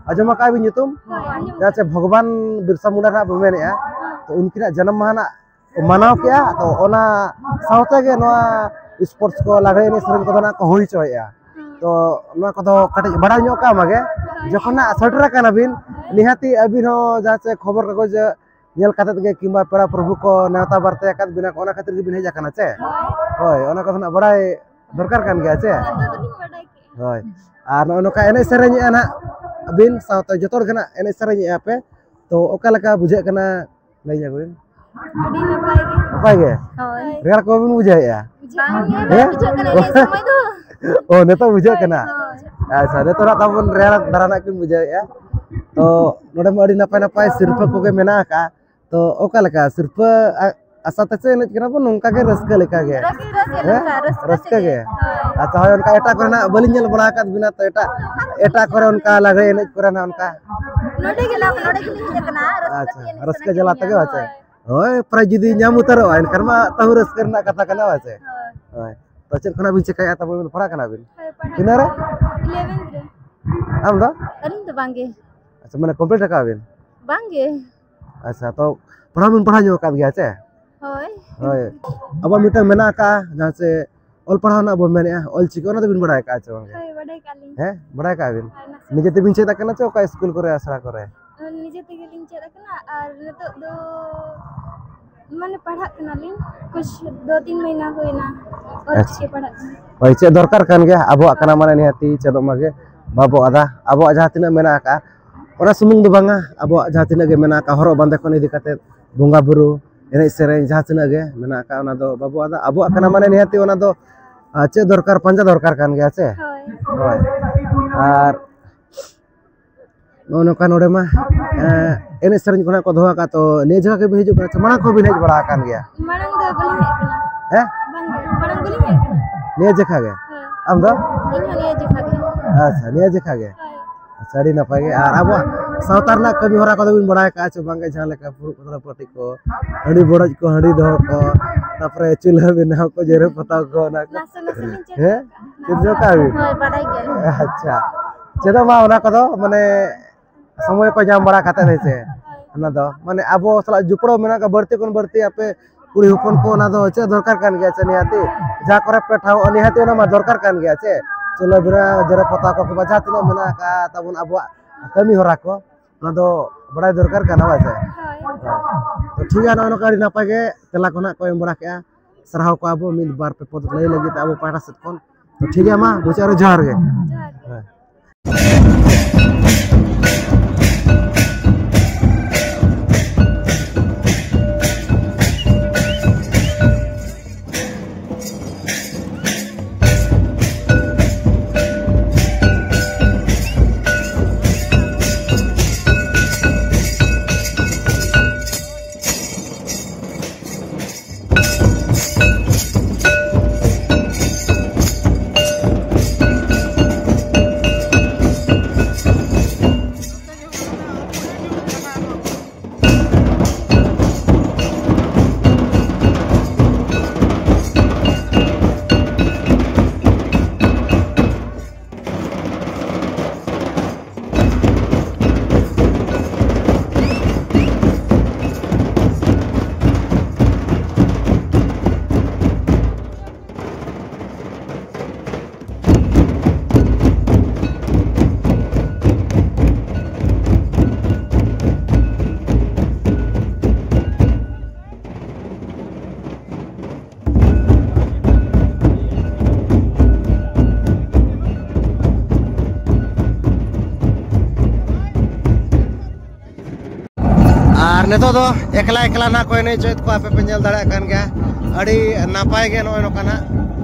ᱟᱸᱡᱚᱢ ᱟᱠᱟᱫ ᱵᱤᱱ ᱧᱩᱛᱩᱢ? ᱦᱳᱭ, ᱟᱸᱡᱚᱢ ᱡᱟᱦᱟᱸ ᱪᱮ ᱵᱷᱚᱜᱽᱵᱟᱱ ᱵᱤᱨᱥᱟ ᱢᱩᱱᱰᱟ ᱱᱟᱜ ᱵᱚ ᱢᱮᱱᱮᱫᱼᱟ, ᱛᱚ ᱩᱱᱠᱤᱱᱟᱜ ᱡᱟᱱᱟᱢ ᱢᱟᱦᱟ ᱱᱟᱜ ᱠᱚ ᱢᱟᱱᱟᱣ ᱠᱮᱜᱼᱟ᱾ ᱛᱚ ᱚᱱᱟ ᱥᱟᱶᱛᱮ ᱜᱮ ᱱᱚᱣᱟ sports ᱠᱚ, ᱞᱟᱜᱽᱲᱮ ᱮᱱᱮᱡ ᱥᱮᱨᱮᱧ ᱠᱚᱫᱚ ᱱᱟᱜ ᱠᱚ ᱦᱩᱭ ᱦᱚᱪᱚᱭᱮᱫᱼᱟ᱾ ᱛᱚ ᱱᱚᱣᱟ ᱠᱚᱫᱚ ᱠᱟᱹᱴᱤᱡ ᱵᱟᱲᱟᱭ ᱧᱚᱜ ᱠᱟᱜ ᱢᱟᱜᱮ, ᱡᱚᱠᱷᱚᱱ ᱱᱟᱜ ᱥᱮᱴᱮᱨ ᱟᱠᱟᱱᱟ ᱵᱤᱱ, ᱱᱤᱦᱟᱹᱛᱤ ᱟᱹᱵᱤᱱ ᱦᱚᱸ ᱡᱟᱦᱟᱸ ᱪᱮ ᱠᱷᱚᱵᱚᱨ ᱠᱟᱜᱚᱡᱽ ᱧᱮᱞ ᱠᱟᱛᱮᱫ ᱜᱮ ᱠᱤᱝᱵᱟ ᱯᱮᱲᱟ ᱯᱨᱚᱵᱷᱩ ᱠᱚ ᱱᱮᱣᱛᱟ ᱵᱟᱨᱛᱮ ᱟᱠᱟᱫ ᱵᱤᱱᱟ ᱠᱚ, ᱚᱱᱟ ᱠᱷᱟᱹᱛᱤᱨ ᱜᱮᱵᱤᱱ ᱦᱮᱡ ᱟᱠᱟᱱᱟ ᱪᱮ? ᱦᱳᱭ, ᱚᱱᱟ ᱠᱚᱫᱚ ᱱᱟᱜ ᱵᱟᱲᱟᱭ ᱫᱚᱨᱠᱟᱨ ᱠᱟᱱ ᱜᱮᱭᱟ ᱪᱮ? ᱦᱳᱭ᱾ ᱟᱨ ᱱᱚᱜᱼᱚ ᱱᱚᱝᱠᱟ ᱮᱱᱮᱡ ᱥᱮᱨᱮᱧᱮᱜᱼᱟ ᱱᱟᱜ ᱵᱤᱱ ᱥᱟᱶᱛᱮ ᱡᱚᱛᱚ ᱦᱚᱲ ᱜᱮ ᱱᱟᱜ ᱮᱱᱮᱡ ᱥᱮᱨᱮᱧᱮᱜᱼᱟ ᱯᱮ, ᱛᱚ ᱚᱠᱟ ᱞᱮᱠᱟ ᱵᱩᱡᱷᱟᱹᱜ ᱠᱟᱱᱟ? ᱞᱟᱹᱭ ᱧᱚᱜ ᱵᱤᱱ᱾ ᱟᱹᱰᱤ ᱱᱟᱯᱟᱭ ᱜᱮ᱾ ᱱᱟᱯᱟᱭ ᱜᱮ? ᱦᱳᱭ᱾ ᱨᱮᱭᱟᱲ ᱠᱚ ᱵᱟᱵᱤᱱ ᱵᱩᱡᱷᱟᱹᱣᱮᱫᱼᱟ? ᱵᱟᱝ ᱜᱮ, ᱦᱮᱸ? ᱵᱟᱝ ᱵᱩᱡᱷᱟᱹᱜ ᱠᱟᱱᱟ ᱱᱤᱭᱟᱹ ᱥᱚᱢᱚᱭ ᱫᱚ᱾ ᱚ, ᱱᱤᱛᱚᱜ ᱵᱩᱡᱷᱟᱹᱜ ᱠᱟᱱᱟ? ᱦᱳᱭ, ᱦᱳᱭ᱾ ᱟᱪᱪᱷᱟ, ᱱᱤᱛᱚᱜ ᱱᱟᱜ ᱛᱟᱵᱚᱱ ᱨᱮᱭᱟᱲ ᱫᱷᱟᱨᱟ ᱱᱟᱜ ᱵᱤᱱ ᱵᱩᱡᱷᱟᱹᱣᱮᱫᱼᱟ᱾ ᱛᱚ ᱱᱚᱰᱮ ᱢᱟ ᱟᱹᱰᱤ ᱱᱟᱯᱟᱭ ᱱᱟᱯᱟᱭ ᱥᱤᱨᱯᱟᱹ ᱠᱚᱜᱮ ᱢᱮᱱᱟᱜ ᱟᱠᱟᱫᱼᱟ᱾ ᱛᱚ ᱚᱠᱟ ᱞᱮᱠᱟ ᱥᱤᱨᱯᱟᱹ ᱟ-, ᱟᱥᱟ ᱛᱮᱥᱮ ᱮᱱᱮᱡ ᱠᱟᱱᱟ ᱵᱚᱱ, ᱱᱚᱝᱠᱟ ᱜᱮ ᱨᱟᱹᱥᱠᱟᱹ ᱞᱮᱠᱟ ᱜᱮ? ᱨᱟᱹᱥᱠᱟᱹ ᱜᱮ, ᱦᱮᱸ? ᱱᱚᱝᱠᱟ ᱨᱟᱹᱥᱠᱟᱹ ᱨᱟᱹᱥᱠᱟᱹ ᱛᱮᱜᱮ᱾ ᱜᱮ᱾ ᱦᱳᱭ᱾ ᱟᱪᱪᱷᱟ, ᱦᱳᱭ, ᱚᱱᱠᱟ ᱮᱴᱟᱜ ᱠᱚᱨᱮᱱᱟᱜ ᱵᱟᱹᱞᱤᱧ ᱧᱮᱞ ᱵᱟᱲᱟ ᱟᱠᱟᱫ ᱵᱤᱱᱟ, ᱛᱚ ᱮᱴᱟᱜ, ᱮᱴᱟᱜ ᱠᱚᱨᱮ ᱚᱱᱠᱟ ᱞᱟᱜᱽᱲᱮ ᱮᱱᱮᱡ ᱠᱚᱨᱮᱱᱟᱜ ᱚᱱᱠᱟ? ᱱᱚᱰᱮ ᱜᱮ, ᱱᱚᱰᱮ ᱜᱮᱞᱤᱧ ᱦᱮᱡ ᱟᱠᱟᱱᱟ, ᱨᱟᱹᱥᱠᱟᱹ ᱟᱪᱪᱷᱟ, ᱛᱮ ᱮᱱᱮᱡ ᱨᱟᱹᱥᱠᱟᱹ ᱥᱟᱱᱟ ᱡᱟᱞᱟ ᱠᱮᱫ ᱛᱮᱜᱮ, ᱞᱤᱧᱟ᱾ ᱟᱪᱪᱷᱟ᱾ ᱦᱳᱭ᱾ ᱦᱳᱭ, prize ᱡᱩᱫᱤ ᱧᱟᱢ ᱩᱛᱟᱹᱨᱚᱜᱼᱟ, ᱮᱱᱠᱷᱟᱱ ᱢᱟ ᱛᱟᱹᱦᱩ ᱨᱟᱹᱥᱠᱟᱹ ᱨᱮᱱᱟᱜ ᱠᱟᱛᱷᱟ ᱠᱟᱱᱟ, ᱵᱟᱝ ᱥᱮ? ᱦᱳᱭ᱾ ᱦᱳᱭ᱾ ᱛᱚ ᱪᱮᱫ ᱠᱷᱚᱱᱟᱜ ᱵᱤᱱ ᱪᱮᱠᱟᱭᱮᱫᱼᱟ, ᱛᱟᱵᱚᱱ ᱯᱟᱲᱦᱟᱜ ᱠᱟᱱᱟ ᱵᱤᱱ? ᱦᱳᱭ, ᱯᱟᱲᱦᱟᱜ ᱛᱤᱱᱟᱹᱜ ᱨᱮ? ᱠᱟᱱᱟ᱾ Eleventh ᱨᱮ᱾ ᱟᱢ ᱫᱚ? ᱟᱹᱞᱤᱧ ᱫᱚ ᱵᱟᱝ ᱜᱮ᱾ ᱟᱪᱪᱷᱟ, ᱢᱟᱱᱮ complete ᱟᱠᱟᱫ ᱵᱤᱱ? ᱵᱟᱝ ᱜᱮ᱾ ᱟᱪᱪᱷᱟ, ᱛᱚ ᱯᱟᱲᱦᱟᱣ ᱵᱤᱱ ᱯᱟᱲᱦᱟᱣ ᱧᱚᱜ ᱟᱠᱟᱫ ᱜᱮᱭᱟ ᱪᱮ? ᱦᱳᱭ᱾ ᱦᱳᱭ᱾ ᱟᱵᱚᱣᱟᱜ ᱢᱤᱫᱴᱟᱝ ᱢᱮᱱᱟᱜ ᱟᱠᱟᱫᱼᱟ, ᱡᱟᱦᱟᱸ ᱪᱮ ᱚᱞ ᱯᱟᱲᱦᱟᱣ ᱨᱮᱱᱟᱜ ᱵᱚᱱ ᱢᱮᱱᱮᱫᱼᱟ, ᱚᱞ ᱪᱤᱠᱤ, ᱚᱱᱟ ᱫᱚᱵᱤᱱ ᱵᱟᱲᱟᱭ ᱟᱠᱟᱫᱼᱟ ᱪᱮ ᱵᱟᱝ? ᱦᱳᱭ, ᱵᱟᱰᱟᱭ ᱠᱟᱜᱼᱟ ᱞᱤᱧ᱾ ᱦᱮᱸ, ᱵᱟᱲᱟᱭ ᱟᱠᱟᱫ ᱵᱤᱱ? ᱦᱳᱭ, ᱱᱟᱥᱮ᱾ ᱱᱤᱡᱮ ᱛᱮᱵᱤᱱ ᱪᱮᱫ ᱟᱠᱟᱱᱟ ᱪᱮ ᱚᱠᱟ ᱥᱠᱩᱞ ᱠᱚᱨᱮ, ᱟᱥᱲᱟ ᱠᱚᱨᱮ? ᱱᱤᱡᱮ ᱛᱮᱜᱮ ᱞᱤᱧ ᱪᱮᱫ ᱟᱠᱟᱱᱟ, ᱟᱨ ᱱᱤᱛᱚᱜ ᱫᱚ ᱢᱟᱱᱮ ᱯᱟᱲᱦᱟᱜ ᱠᱟᱱᱟᱞᱤᱧ, ᱠᱩᱪ ᱫᱚ ᱛᱤᱱ ᱢᱟᱹᱦᱱᱟᱹ ᱦᱩᱭᱱᱟ ᱚᱞ ᱟᱪᱪᱷᱟ᱾ ᱪᱤᱠᱤ ᱯᱟᱲᱦᱟᱜ ᱠᱟᱱᱟ᱾ ᱦᱳᱭ, ᱪᱮᱫ ᱫᱚᱨᱠᱟᱨ ᱠᱟᱱ ᱜᱮᱭᱟ, ᱟᱵᱚᱣᱟᱜ ᱠᱟᱱᱟ, ᱢᱟᱱᱮ ᱱᱤᱦᱟᱹᱛᱤ ᱪᱮᱫᱚᱜ ᱢᱟᱜᱮ ᱵᱟᱵᱚ ᱟᱫᱟ᱾ ᱟᱵᱚᱣᱟᱜ ᱡᱟᱦᱟᱸ ᱛᱤᱱᱟᱹᱜ ᱢᱮᱱᱟᱜ ᱟᱠᱟᱫ, ᱚᱱᱟ ᱥᱩᱢᱩᱝ ᱫᱚ ᱵᱟᱝᱟ, ᱟᱵᱚᱣᱟᱜ ᱡᱟᱦᱟᱸ ᱛᱤᱱᱟᱹᱜ ᱜᱮ ᱢᱮᱱᱟᱜ ᱟᱠᱟᱫ, ᱦᱚᱨᱚᱜ ᱵᱟᱸᱫᱮ ᱠᱷᱚᱱ ᱤᱫᱤ ᱠᱟᱛᱮ ᱵᱚᱸᱜᱟ ᱵᱩᱨᱩ, ᱮᱱᱮᱡ ᱥᱮᱨᱮᱧ, ᱡᱟᱦᱟᱸ ᱛᱤᱱᱟᱹᱜ ᱜᱮ ᱢᱮᱱᱟᱜ ᱟᱠᱟᱫ, ᱚᱱᱟ ᱫᱚ ᱵᱟᱵᱚ ᱟᱫᱟ᱾ ᱟᱵᱚᱣᱟᱜ ᱠᱟᱱᱟ, ᱢᱟᱱᱮ ᱱᱤᱦᱟᱹᱛᱤ ᱚᱱᱟ ᱫᱚ, ᱟᱨ ᱪᱮᱫ ᱫᱚᱨᱠᱟᱨ, ᱯᱟᱸᱡᱟ ᱫᱚᱨᱠᱟᱨ ᱠᱟᱱ ᱜᱮᱭᱟ ᱥᱮ? ᱦᱳᱭ᱾ ᱦᱳᱭ᱾ ᱟᱨ ᱱᱚᱜᱼᱚ ᱱᱚᱝᱠᱟ ᱱᱚᱰᱮ ᱢᱟ, ᱮᱸ, ᱮᱱᱮᱡ ᱥᱮᱨᱮᱧ ᱠᱚ ᱱᱟᱜ ᱠᱚ ᱫᱚᱦᱚ ᱟᱠᱟᱫ, ᱛᱚ ᱱᱤᱭᱟᱹ ᱡᱟᱭᱜᱟ ᱜᱮᱵᱤᱱ ᱦᱤᱡᱩᱜ ᱠᱟᱱᱟ ᱥᱮ ᱢᱟᱲᱟᱝ ᱠᱚ ᱵᱤᱱ ᱦᱮᱡ ᱵᱟᱲᱟ ᱟᱠᱟᱱ ᱜᱮᱭᱟ? ᱢᱟᱲᱟᱝ ᱫᱚ ᱵᱟᱹᱞᱤᱧ ᱦᱮᱡ ᱠᱟᱱᱟ᱾ ᱦᱮᱸ? ᱵᱟᱝ, ᱢᱟᱲᱟᱝ ᱵᱟᱹᱞᱤᱧ ᱦᱮᱡ ᱠᱟᱱᱟ᱾ ᱱᱤᱭᱟᱹ ᱡᱮᱠᱷᱟ ᱜᱮ? ᱦᱳᱭ᱾ ᱟᱢ ᱫᱚ? ᱤᱧ ᱦᱚᱸ ᱱᱤᱭᱟᱹ ᱡᱮᱠᱷᱟ ᱜᱮ᱾ ᱟᱪᱪᱷᱟ, ᱱᱤᱭᱟᱹ ᱡᱮᱠᱷᱟ ᱜᱮ? ᱦᱳᱭ᱾ ᱟᱪᱪᱷᱟ, ᱟᱹᱰᱤ ᱱᱟᱯᱟᱭ ᱜᱮ᱾ ᱟᱨ ᱟᱵᱚᱣᱟᱜ ᱥᱟᱶᱛᱟ ᱨᱮᱱᱟᱜ ᱠᱟᱹᱢᱤ ᱦᱚᱨᱟ ᱠᱚᱫᱚ ᱵᱤᱱ ᱵᱟᱲᱟᱭ ᱟᱠᱟᱫᱼᱟ ᱪᱮ ᱵᱟᱝ ᱜᱮ? ᱡᱟᱦᱟᱸ ᱞᱮᱠᱟ ᱯᱷᱩᱲᱩᱜ ᱯᱟᱛᱲᱟ ᱯᱟᱹᱴᱤ ᱠᱚ, ᱦᱟᱺᱰᱤ ᱵᱚᱰᱚᱡ ᱠᱚ, ᱦᱟᱺᱰᱤ ᱫᱚᱦᱚ ᱠᱚ, ᱛᱟᱯᱚᱨᱮ ᱪᱩᱞᱦᱟᱹ ᱵᱮᱱᱟᱣ ᱠᱚ, ᱡᱮᱨᱮᱲ ᱯᱚᱛᱟᱣ ᱠᱚ, ᱚᱱᱟ ᱠᱚ᱾ ᱱᱟᱥᱮ ᱱᱟᱥᱮ ᱞᱤᱧ ᱪᱮᱫ ᱦᱮᱸ? ᱟᱠᱟᱫᱼᱟ᱾ ᱪᱮᱫ ᱡᱚ ᱠᱟᱜ ᱵᱤᱱ? ᱦᱳᱭ, ᱵᱟᱰᱟᱭ ᱜᱮᱭᱟᱞᱤᱧ᱾ ᱟᱪᱪᱷᱟ᱾ ᱪᱮᱫᱚᱜ ᱢᱟ ᱚᱱᱟ ᱠᱚᱫᱚ, ᱢᱟᱱᱮ, ᱥᱚᱢᱚᱭ ᱠᱚ ᱧᱟᱢ ᱵᱟᱲᱟ ᱠᱟᱛᱮᱫ, ᱦᱮᱸ ᱥᱮ? ᱚᱱᱟ ᱫᱚ, ᱢᱟᱱᱮ, ᱟᱵᱚ ᱥᱟᱞᱟᱜ ᱡᱚᱯᱲᱟᱣ ᱢᱮᱱᱟᱜ ᱠᱚᱣᱟ, ᱵᱟᱹᱲᱛᱤ ᱠᱷᱚᱱ ᱵᱟᱹᱲᱛᱤ ᱟᱯᱮ ᱠᱩᱲᱤ ᱦᱚᱯᱚᱱ ᱠᱚ ᱚᱱᱟ ᱫᱚ ᱪᱮᱫ ᱫᱚᱨᱠᱟᱨ ᱠᱟᱱ ᱜᱮᱭᱟ ᱥᱮ? ᱱᱤᱦᱟᱹᱛᱤ ᱡᱟᱦᱟᱸ ᱠᱚᱨᱮ ᱯᱮ ᱴᱷᱟᱶᱚᱜᱼᱟ, ᱱᱤᱦᱟᱹᱛᱤ ᱚᱱᱟ ᱢᱟ ᱫᱚᱨᱠᱟᱨ ᱠᱟᱱ ᱜᱮᱭᱟ ᱥᱮ? ᱪᱩᱞᱦᱟᱹ ᱵᱮᱱᱟᱣ, ᱡᱮᱨᱮᱲ ᱯᱚᱛᱟᱣ ᱠᱚ, ᱠᱤᱝᱵᱟ ᱡᱟᱦᱟᱸ ᱛᱤᱱᱟᱹᱜ ᱢᱮᱱᱟᱜ ᱟᱠᱟᱫ ᱛᱟᱵᱚᱱ ᱟᱵᱚᱣᱟᱜ ᱠᱟᱹᱢᱤ ᱦᱚᱨᱟ ᱠᱚ, ᱚᱱᱟ ᱫᱚ ᱵᱟᱲᱟᱭ ᱫᱚᱨᱠᱟᱨ ᱠᱟᱱᱟ, ᱦᱳᱭ ᱥᱮ? ᱦᱳᱭ᱾ ᱛᱚ ᱴᱷᱤᱠ ᱜᱮᱭᱟ, ᱱᱚᱜᱼᱚᱭ ᱱᱚᱝᱠᱟ ᱟᱹᱰᱤ ᱱᱟᱯᱟᱭ ᱜᱮ ᱛᱮᱞᱟ ᱠᱚ ᱱᱟᱜ ᱠᱚ ᱮᱢ ᱵᱟᱲᱟ ᱠᱮᱜᱼᱟ᱾ ᱥᱟᱨᱦᱟᱣ ᱠᱚᱣᱟ ᱵᱚ ᱢᱤᱫ ᱵᱟᱨ ᱯᱮ ᱯᱚᱫ ᱞᱟᱹᱭ ᱞᱟᱹᱜᱤᱫ ᱛᱮ ᱟᱵᱚ ᱯᱟᱦᱴᱟ ᱥᱮᱫ ᱠᱷᱚᱱ᱾ ᱛᱚ ᱴᱷᱤᱠ ᱜᱮᱭᱟ, ᱢᱟ ᱢᱩᱪᱟᱹᱫ ᱨᱮ ᱡᱚᱦᱟᱨ ᱜᱮ᱾ ᱡᱚᱦᱟᱨ ᱜᱮ᱾ ᱦᱮᱸ᱾ ᱱᱤᱛᱚᱜ ᱫᱚ ᱮᱠᱞᱟ ᱮᱠᱞᱟ ᱱᱟᱜ ᱠᱚ ᱮᱱᱮᱡ ᱦᱚᱪᱚᱭᱮᱫ ᱠᱚᱣᱟ, ᱟᱯᱮ ᱯᱮ ᱧᱮᱞ ᱫᱟᱲᱮᱭᱟᱜ ᱠᱟᱱ ᱜᱮᱭᱟ᱾ ᱟᱹᱰᱤ ᱱᱟᱯᱟᱭ ᱜᱮ ᱱᱚᱜᱼᱚᱭ ᱱᱚᱝᱠᱟ ᱱᱟᱜ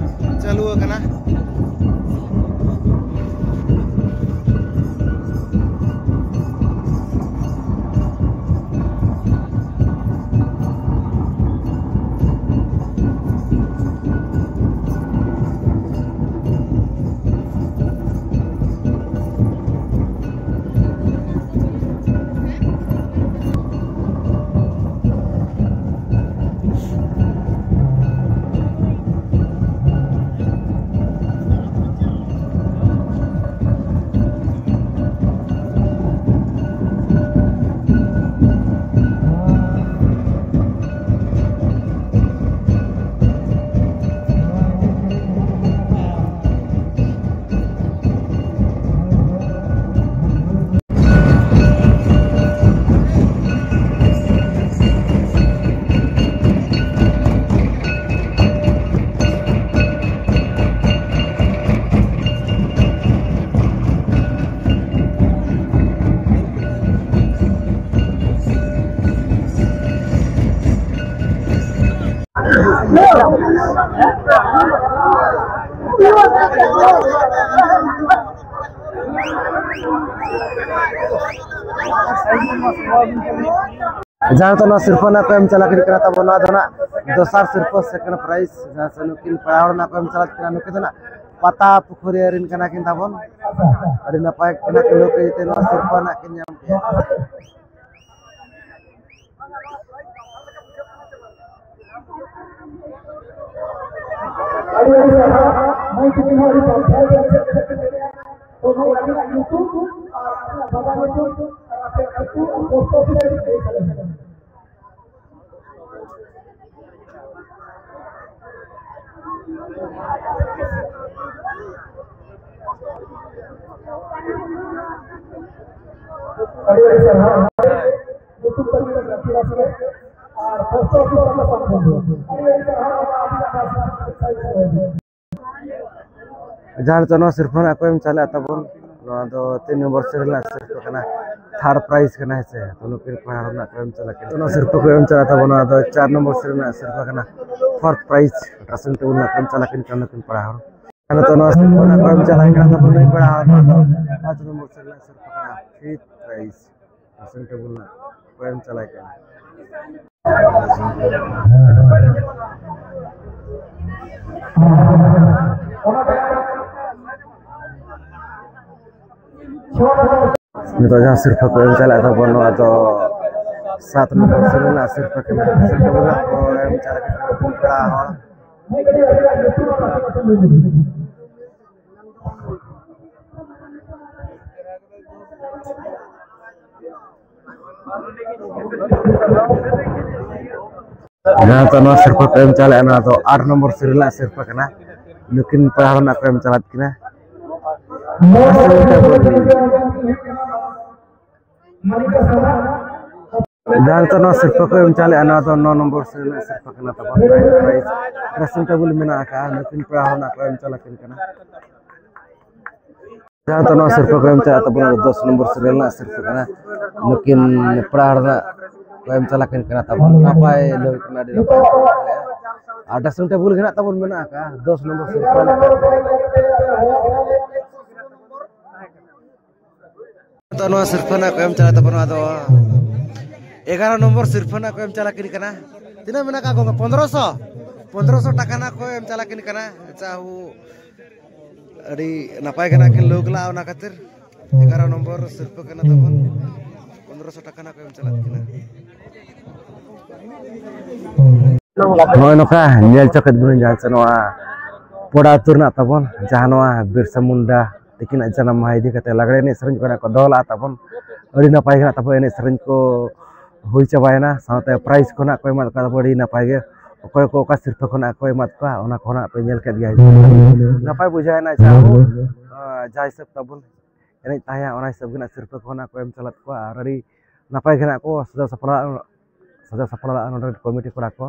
ᱪᱟᱹᱞᱩ ᱟᱠᱟᱱᱟ᱾ ᱡᱟᱦᱟᱸ ᱫᱚ ᱱᱚᱣᱟ ᱥᱤᱨᱯᱟᱹ ᱨᱮᱱᱟᱜ ᱠᱚ ᱮᱢ ᱪᱟᱞᱟᱜ ᱠᱟᱱᱟ ᱛᱟᱵᱚᱱ, ᱱᱚᱣᱟ ᱫᱚ ᱱᱟᱜ ᱫᱚᱥᱟᱨ ᱥᱤᱨᱯᱟᱹ, second prize, ᱡᱟᱦᱟᱸ ᱥᱮ ᱱᱩᱠᱤᱱ ᱯᱮᱲᱟ ᱦᱚᱲ ᱨᱮᱱᱟᱜ ᱠᱚ ᱮᱢ ᱪᱟᱞᱟᱜ ᱠᱟᱱᱟ, ᱱᱩᱠᱤᱱ ᱫᱚ ᱱᱟᱜ ᱯᱟᱛᱟ ᱯᱩᱠᱷᱩᱨᱤᱭᱟᱹ ᱨᱮᱱ ᱠᱟᱱᱟ ᱠᱤᱱ ᱛᱟᱵᱚᱱ᱾ ᱟᱹᱰᱤ ᱱᱟᱯᱟᱭ ᱠᱟᱱᱟ ᱠᱤᱱ, ᱱᱩᱠᱤᱱ ᱛᱮ ᱱᱚᱣᱟ ᱥᱤᱨᱯᱟᱹ ᱱᱟᱜ ᱠᱤᱱ ᱧᱟᱢ ᱠᱮᱜᱼᱟ᱾ ᱟᱹᱰᱤ ᱟᱹᱰᱤ ᱥᱟᱨᱦᱟᱣ᱾ ᱢᱟᱹᱭ ᱛᱟᱹᱠᱤᱱ ᱦᱚᱸ ᱟᱹᱰᱤ ᱵᱟᱫᱷᱟᱣ ᱛᱮ ᱪᱮᱫ ᱪᱮᱫ ᱯᱮ ᱢᱮᱱᱮᱜᱼᱟ? ᱛᱚ ᱢᱟᱹᱭ, ᱟᱹᱵᱤᱱᱟᱜ ᱧᱩᱛᱩᱢ ᱟᱨ ᱟᱹᱵᱤᱱᱟᱜ ᱵᱟᱵᱟ ᱧᱩᱛᱩᱢ ᱟᱨ ᱟᱯᱮ ᱟᱹᱛᱩ ᱟᱨ post office ᱠᱟᱹᱴᱤᱡ ᱞᱟᱹᱭ ᱥᱟᱰᱮ ᱢᱮ᱾ ᱟᱹᱰᱤ ᱟᱹᱰᱤ ᱥᱟᱨᱦᱟᱣ᱾ ᱧᱩᱛᱩᱢ ᱛᱟᱹᱵᱤᱱ ᱟᱹᱠᱤᱞ ᱟᱥᱨᱮ ᱟᱨ post office ᱟᱯᱮ ᱥᱟᱢᱟᱝ ᱨᱮ᱾ ᱟᱹᱰᱤ ᱟᱹᱰᱤ ᱥᱟᱨᱦᱟᱣ ᱵᱟᱵᱟ, ᱟᱹᱵᱤᱱᱟᱜ ᱵᱟᱥ ᱥᱟᱭᱤᱰ ᱨᱮ᱾ ᱡᱟᱦᱟᱸ ᱞᱮᱠᱟ ᱱᱚᱣᱟ ᱥᱤᱨᱯᱟᱹ ᱨᱮᱱᱟᱜ ᱠᱚ ᱮᱢ ᱪᱟᱞᱟᱜ ᱛᱟᱵᱚᱱ, ᱱᱚᱣᱟ ᱫᱚ ᱛᱤᱱ ᱱᱚᱢᱵᱚᱨ serial ᱨᱮᱱᱟᱜ ᱥᱤᱨᱯᱟᱹ ᱠᱟᱱᱟ᱾ ᱛᱷᱟᱨᱰ ᱯᱨᱟᱭᱤᱡᱽ ᱠᱟᱱᱟ, ᱦᱮᱸ ᱥᱮ᱾ ᱛᱚ ᱱᱩᱠᱤᱱ ᱠᱚᱲᱟ ᱦᱚᱲ ᱨᱮᱱᱟᱜ ᱠᱚ ᱮᱢ ᱪᱟᱞᱟᱜ ᱠᱟᱱᱟ, ᱛᱚ ᱱᱚᱣᱟ ᱥᱤᱨᱯᱟᱹ ᱠᱚ ᱮᱢ ᱪᱟᱞᱟᱜ ᱛᱟᱵᱚᱱᱟ᱾ ᱟᱫᱚ ᱪᱟᱨ ᱱᱚᱢᱵᱚᱨ ᱥᱤᱨᱤᱭᱟᱞ ᱨᱮᱱᱟᱜ ᱥᱤᱨᱯᱟᱹ ᱠᱟᱱᱟ, ᱯᱷᱳᱨᱛᱷ ᱯᱨᱟᱭᱤᱡᱽ ᱰᱨᱮᱥᱤᱝ ᱴᱮᱵᱩᱞ ᱨᱮᱱᱟᱜ ᱠᱚ ᱮᱢ ᱪᱟᱞᱟᱜ ᱠᱟᱱᱟ ᱱᱩᱠᱤᱱ ᱠᱚᱲᱟ ᱦᱚᱲ᱾ ᱟᱫᱚ ᱛᱚ ᱱᱚᱣᱟ ᱥᱤᱨᱯᱟᱹ ᱨᱮᱱᱟᱜ ᱠᱚ ᱮᱢ ᱪᱟᱞᱟᱜ ᱠᱟᱱᱟ ᱛᱟᱵᱚᱱ ᱱᱩᱭ ᱠᱚᱲᱟ ᱦᱚᱲ ᱫᱚ ᱯᱟᱸᱪ ᱱᱚᱢᱵᱚᱨ ᱥᱤᱨᱤᱭᱟᱞ ᱨᱮᱱᱟᱜ ᱥᱤᱨᱯᱟᱹ ᱠᱟᱱᱟ, ᱯᱷᱤᱯᱛᱷ ᱯᱨᱟᱭᱤᱡᱽ ᱰᱨᱮᱥᱤᱝ ᱴᱮᱵᱩᱞ ᱨᱮᱱᱟᱜ ᱠᱚ ᱮᱢ ᱪᱟᱞᱟᱜ ᱠᱟᱱᱟ᱾ ᱱᱤᱛᱚᱜ ᱡᱟᱦᱟᱸ ᱥᱤᱨᱯᱟᱹ ᱠᱚ ᱮᱢ ᱪᱟᱞᱟᱜ ᱛᱟᱵᱚᱱ, ᱱᱚᱣᱟ ᱫᱚ ᱥᱟᱛ ᱱᱚᱢᱵᱚᱨ ᱥᱤᱨᱤᱭᱟᱞ ᱨᱮᱱᱟᱜ ᱥᱤᱨᱯᱟᱹ ᱠᱟᱱᱟ᱾ ᱥᱤᱨᱯᱟᱹ ᱠᱚ ᱮᱢ ᱪᱟᱞᱟᱜ ᱠᱟᱱᱟ ᱯᱮᱲᱟ ᱦᱚᱲ᱾ ᱡᱟᱦᱟᱸ ᱫᱚ ᱱᱚᱣᱟ ᱥᱤᱨᱯᱟᱹ ᱠᱚ ᱮᱢ ᱪᱟᱞᱟᱜᱼᱟ, ᱱᱚᱣᱟ ᱫᱚ ᱟᱴ ᱱᱚᱢᱵᱚᱨ ᱥᱤᱨᱤᱭᱟᱞ ᱨᱮᱱᱟᱜ ᱥᱤᱨᱯᱟᱹ ᱠᱟᱱᱟ᱾ ᱱᱩᱠᱤᱱ ᱯᱮᱲᱟ ᱦᱚᱲ ᱨᱮᱱᱟᱜ ᱠᱚ ᱮᱢ ᱪᱟᱞᱟᱫ ᱠᱤᱱᱟ᱾ ᱡᱟᱦᱟᱸ ᱱᱤᱛᱚᱜ ᱱᱚᱣᱟ ᱥᱤᱨᱯᱟᱹ ᱠᱚ ᱮᱢ ᱪᱟᱞᱮᱫᱼᱟ, ᱱᱚᱣᱟ ᱫᱚ ᱱᱚ ᱱᱚᱢᱵᱚᱨ ᱥᱤᱨᱤᱭᱟᱞ ᱨᱮᱱᱟᱜ ᱥᱤᱨᱯᱟᱹ ᱠᱟᱱᱟ ᱛᱟᱵᱚᱱ᱾ ᱯᱨᱟᱭᱤᱡᱽ ᱰᱨᱮᱥᱤᱝ ᱴᱮᱵᱩᱞ ᱢᱮᱱᱟᱜ ᱟᱠᱟᱫᱼᱟ, ᱱᱩᱠᱤᱱ ᱯᱮᱲᱟ ᱦᱚᱲ ᱨᱮᱱᱟᱜ ᱠᱚ ᱮᱢ ᱪᱟᱞᱟᱜ ᱠᱤᱱ ᱠᱟᱱᱟ᱾ ᱡᱟᱦᱟᱸ ᱫᱚ ᱱᱚᱣᱟ ᱥᱤᱨᱯᱟᱹ ᱠᱚ ᱮᱢ ᱪᱟᱞᱟᱜ ᱛᱟᱵᱚᱱᱟ, ᱫᱚᱥ ᱱᱚᱢᱵᱚᱨ ᱥᱤᱨᱤᱭᱟᱞ ᱨᱮᱱᱟᱜ ᱥᱤᱨᱯᱟᱹ ᱠᱟᱱᱟ᱾ ᱱᱩᱠᱤᱱ ᱯᱮᱲᱟ ᱦᱚᱲ ᱨᱮᱱᱟᱜ ᱠᱚ ᱮᱢ ᱪᱟᱞᱟᱜ ᱠᱤᱱ ᱠᱟᱱᱟ ᱛᱟᱵᱚᱱ᱾ ᱱᱟᱯᱟᱭ ᱞᱟᱹᱭ ᱠᱟᱱᱟ, ᱟᱹᱰᱤ ᱱᱟᱯᱟᱭ᱾ ᱟᱨ ᱰᱨᱮᱥᱤᱝ ᱴᱮᱵᱩᱞ ᱜᱮ ᱱᱟᱜ ᱛᱟᱵᱚᱱ ᱢᱮᱱᱟᱜ ᱟᱠᱟᱫᱼᱟ, ᱫᱚᱥ ᱱᱚᱢᱵᱚᱨ ᱥᱤᱨᱯᱟᱹ ᱞᱮᱠᱟ᱾ ᱛᱚ ᱱᱚᱣᱟ ᱥᱤᱨᱯᱟᱹ ᱨᱮᱱᱟᱜ ᱠᱚ ᱮᱢ ᱪᱟᱞᱟᱜ ᱛᱟᱵᱚᱱᱟ, ᱟᱫᱚ ᱮᱜᱟᱨᱚ ᱱᱚᱢᱵᱚᱨ ᱥᱤᱨᱯᱟᱹ ᱨᱮᱱᱟᱜ ᱠᱚ ᱮᱢ ᱪᱟᱞᱟᱜ ᱠᱤᱱ ᱠᱟᱱᱟ᱾ ᱛᱤᱱᱟᱹᱜ ᱢᱮᱱᱟᱜ ᱠᱟᱜ ᱜᱚᱝᱠᱮ? ᱯᱚᱱᱫᱽᱨᱚᱥᱚ, ᱯᱚᱱᱫᱽᱨᱚᱥᱚ ᱴᱟᱠᱟ ᱨᱮᱱᱟᱜ ᱠᱚ ᱮᱢ ᱪᱟᱞᱟᱜ ᱠᱤᱱ ᱠᱟᱱᱟ᱾ ᱡᱟᱦᱳ, ᱟᱹᱰᱤ ᱱᱟᱯᱟᱭ ᱜᱮ ᱱᱟᱜ ᱠᱤᱱ ᱞᱟᱹᱣ ᱠᱟᱜᱼᱟ, ᱚᱱᱟ ᱠᱷᱟᱹᱛᱤᱨ ᱮᱜᱟᱨᱚ ᱱᱚᱢᱵᱚᱨ ᱥᱤᱨᱯᱟᱹ ᱠᱟᱱᱟ ᱛᱟᱵᱚᱱ, ᱯᱚᱱᱫᱽᱨᱚᱥᱚ ᱴᱟᱠᱟ ᱨᱮᱱᱟᱜ ᱠᱚ ᱮᱢ ᱪᱟᱞᱟᱜ ᱠᱤᱱᱟ᱾ ᱱᱚᱜᱼᱚᱭ ᱱᱚᱝᱠᱟ ᱧᱮᱞ ᱪᱚ ᱠᱮᱫ ᱵᱚᱱ ᱡᱟᱦᱟᱸ ᱪᱮ ᱱᱚᱣᱟ ᱯᱚᱲᱟ ᱟᱹᱛᱩ ᱨᱮᱱᱟᱜ ᱛᱟᱵᱚᱱ, ᱡᱟᱦᱟᱸ ᱱᱚᱣᱟ ᱵᱤᱨᱥᱟ ᱢᱩᱱᱰᱟ ᱛᱤᱠᱤᱱᱟᱜ ᱡᱟᱱᱟᱢ ᱢᱟᱦᱟ ᱤᱫᱤ ᱠᱟᱛᱮ ᱞᱟᱜᱽᱲᱮ ᱮᱱᱮᱡ ᱥᱮᱨᱮᱧ ᱠᱚ ᱱᱟᱜ ᱠᱚ ᱫᱚᱦᱚ ᱞᱟᱜᱼᱟ ᱛᱟᱵᱚᱱ᱾ ᱟᱹᱰᱤ ᱱᱟᱯᱟᱭ ᱜᱮ ᱱᱟᱜ ᱛᱟᱵᱚᱱ ᱮᱱᱮᱡ ᱥᱮᱨᱮᱧ ᱠᱚ ᱦᱩᱭ ᱪᱟᱵᱟᱭᱮᱱᱟ, ᱥᱟᱶᱛᱮ ᱯᱨᱟᱭᱤᱡᱽ ᱠᱚ ᱱᱟᱜ ᱠᱚ ᱮᱢᱟᱫ ᱠᱚᱣᱟ ᱛᱟᱵᱚᱱ, ᱟᱹᱰᱤ ᱱᱟᱯᱟᱭ ᱜᱮ᱾ ᱚᱠᱚᱭ ᱠᱚ ᱚᱠᱟ ᱥᱤᱨᱯᱟᱹ ᱠᱷᱚᱱᱟᱜ ᱠᱚ ᱮᱢᱟᱫ ᱠᱚᱣᱟ, ᱚᱱᱟ ᱠᱚ ᱱᱟᱜ ᱯᱮ ᱧᱮᱞ ᱠᱮᱫ ᱜᱮᱭᱟ᱾ ᱱᱟᱯᱟᱭ ᱵᱩᱡᱷᱟᱹᱣᱮᱱᱟ, ᱡᱟᱦᱳ, ᱟᱸ, ᱡᱟᱦᱟᱸ ᱦᱤᱥᱟᱹᱵ ᱛᱟᱵᱚᱱ ᱮᱱᱮᱡ ᱛᱟᱦᱮᱸᱜᱼᱟ, ᱚᱱᱟ ᱦᱤᱥᱟᱹᱵ ᱜᱮ ᱱᱟᱜ ᱥᱤᱨᱯᱟᱹ ᱠᱚ ᱱᱟᱜ ᱠᱚ ᱮᱢ ᱪᱟᱞᱟᱫ ᱠᱚᱣᱟ᱾ ᱟᱨ ᱟᱹᱰᱤ ᱱᱟᱯᱟᱭ ᱜᱮ ᱱᱟᱜ ᱠᱚ ᱥᱟᱡᱟᱣ ᱥᱟᱯᱲᱟᱣ, ᱥᱟᱡᱟᱣ ᱥᱟᱯᱲᱟᱣ ᱞᱟᱜᱼᱟ ᱱᱚᱰᱮ ᱨᱮᱱ ᱠᱚᱢᱤᱴᱤ ᱠᱚᱲᱟ ᱠᱚ᱾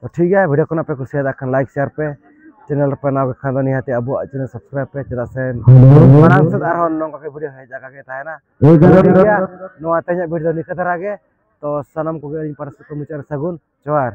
ᱛᱚ ᱴᱷᱤᱠ ᱜᱮᱭᱟ, ᱵᱷᱤᱰᱤᱭᱳ ᱠᱚ ᱱᱟᱜ ᱯᱮ ᱠᱩᱥᱤᱭᱟᱫᱟ ᱠᱷᱟᱱ ᱞᱟᱭᱤᱠ, ᱥᱮᱭᱟᱨ ᱯᱮ᱾ channel ᱨᱮᱯᱮ ᱱᱟᱣᱟ ᱜᱮ ᱠᱷᱟᱱ ᱫᱚ ᱱᱤᱦᱟᱹᱛ ᱟᱵᱚᱣᱟᱜ channel subscribe ᱯᱮ, ᱪᱮᱫᱟᱜ ᱥᱮ ᱢᱟᱲᱟᱝ ᱥᱮᱫ ᱟᱨᱦᱚᱸ ᱱᱚᱝᱠᱟ ᱜᱮ video ᱦᱮᱡ ᱟᱠᱟ ᱜᱮ ᱛᱟᱦᱮᱱᱟ᱾ ᱴᱷᱤᱠ ᱜᱮᱭᱟ, ᱱᱚᱣᱟ ᱛᱮᱦᱮᱧᱟᱜ video ᱫᱚ ᱱᱤᱝᱠᱟᱹ ᱫᱷᱟᱨᱟ ᱜᱮ᱾ ᱛᱚ ᱥᱟᱱᱟᱢ ᱠᱚᱜᱮ ᱟᱹᱞᱤᱧ ᱯᱟᱦᱴᱟ ᱥᱮᱫ ᱠᱷᱚᱱ ᱢᱩᱪᱟᱹᱫ ᱨᱮ ᱥᱟᱹᱜᱩᱱ ᱡᱚᱦᱟᱨ᱾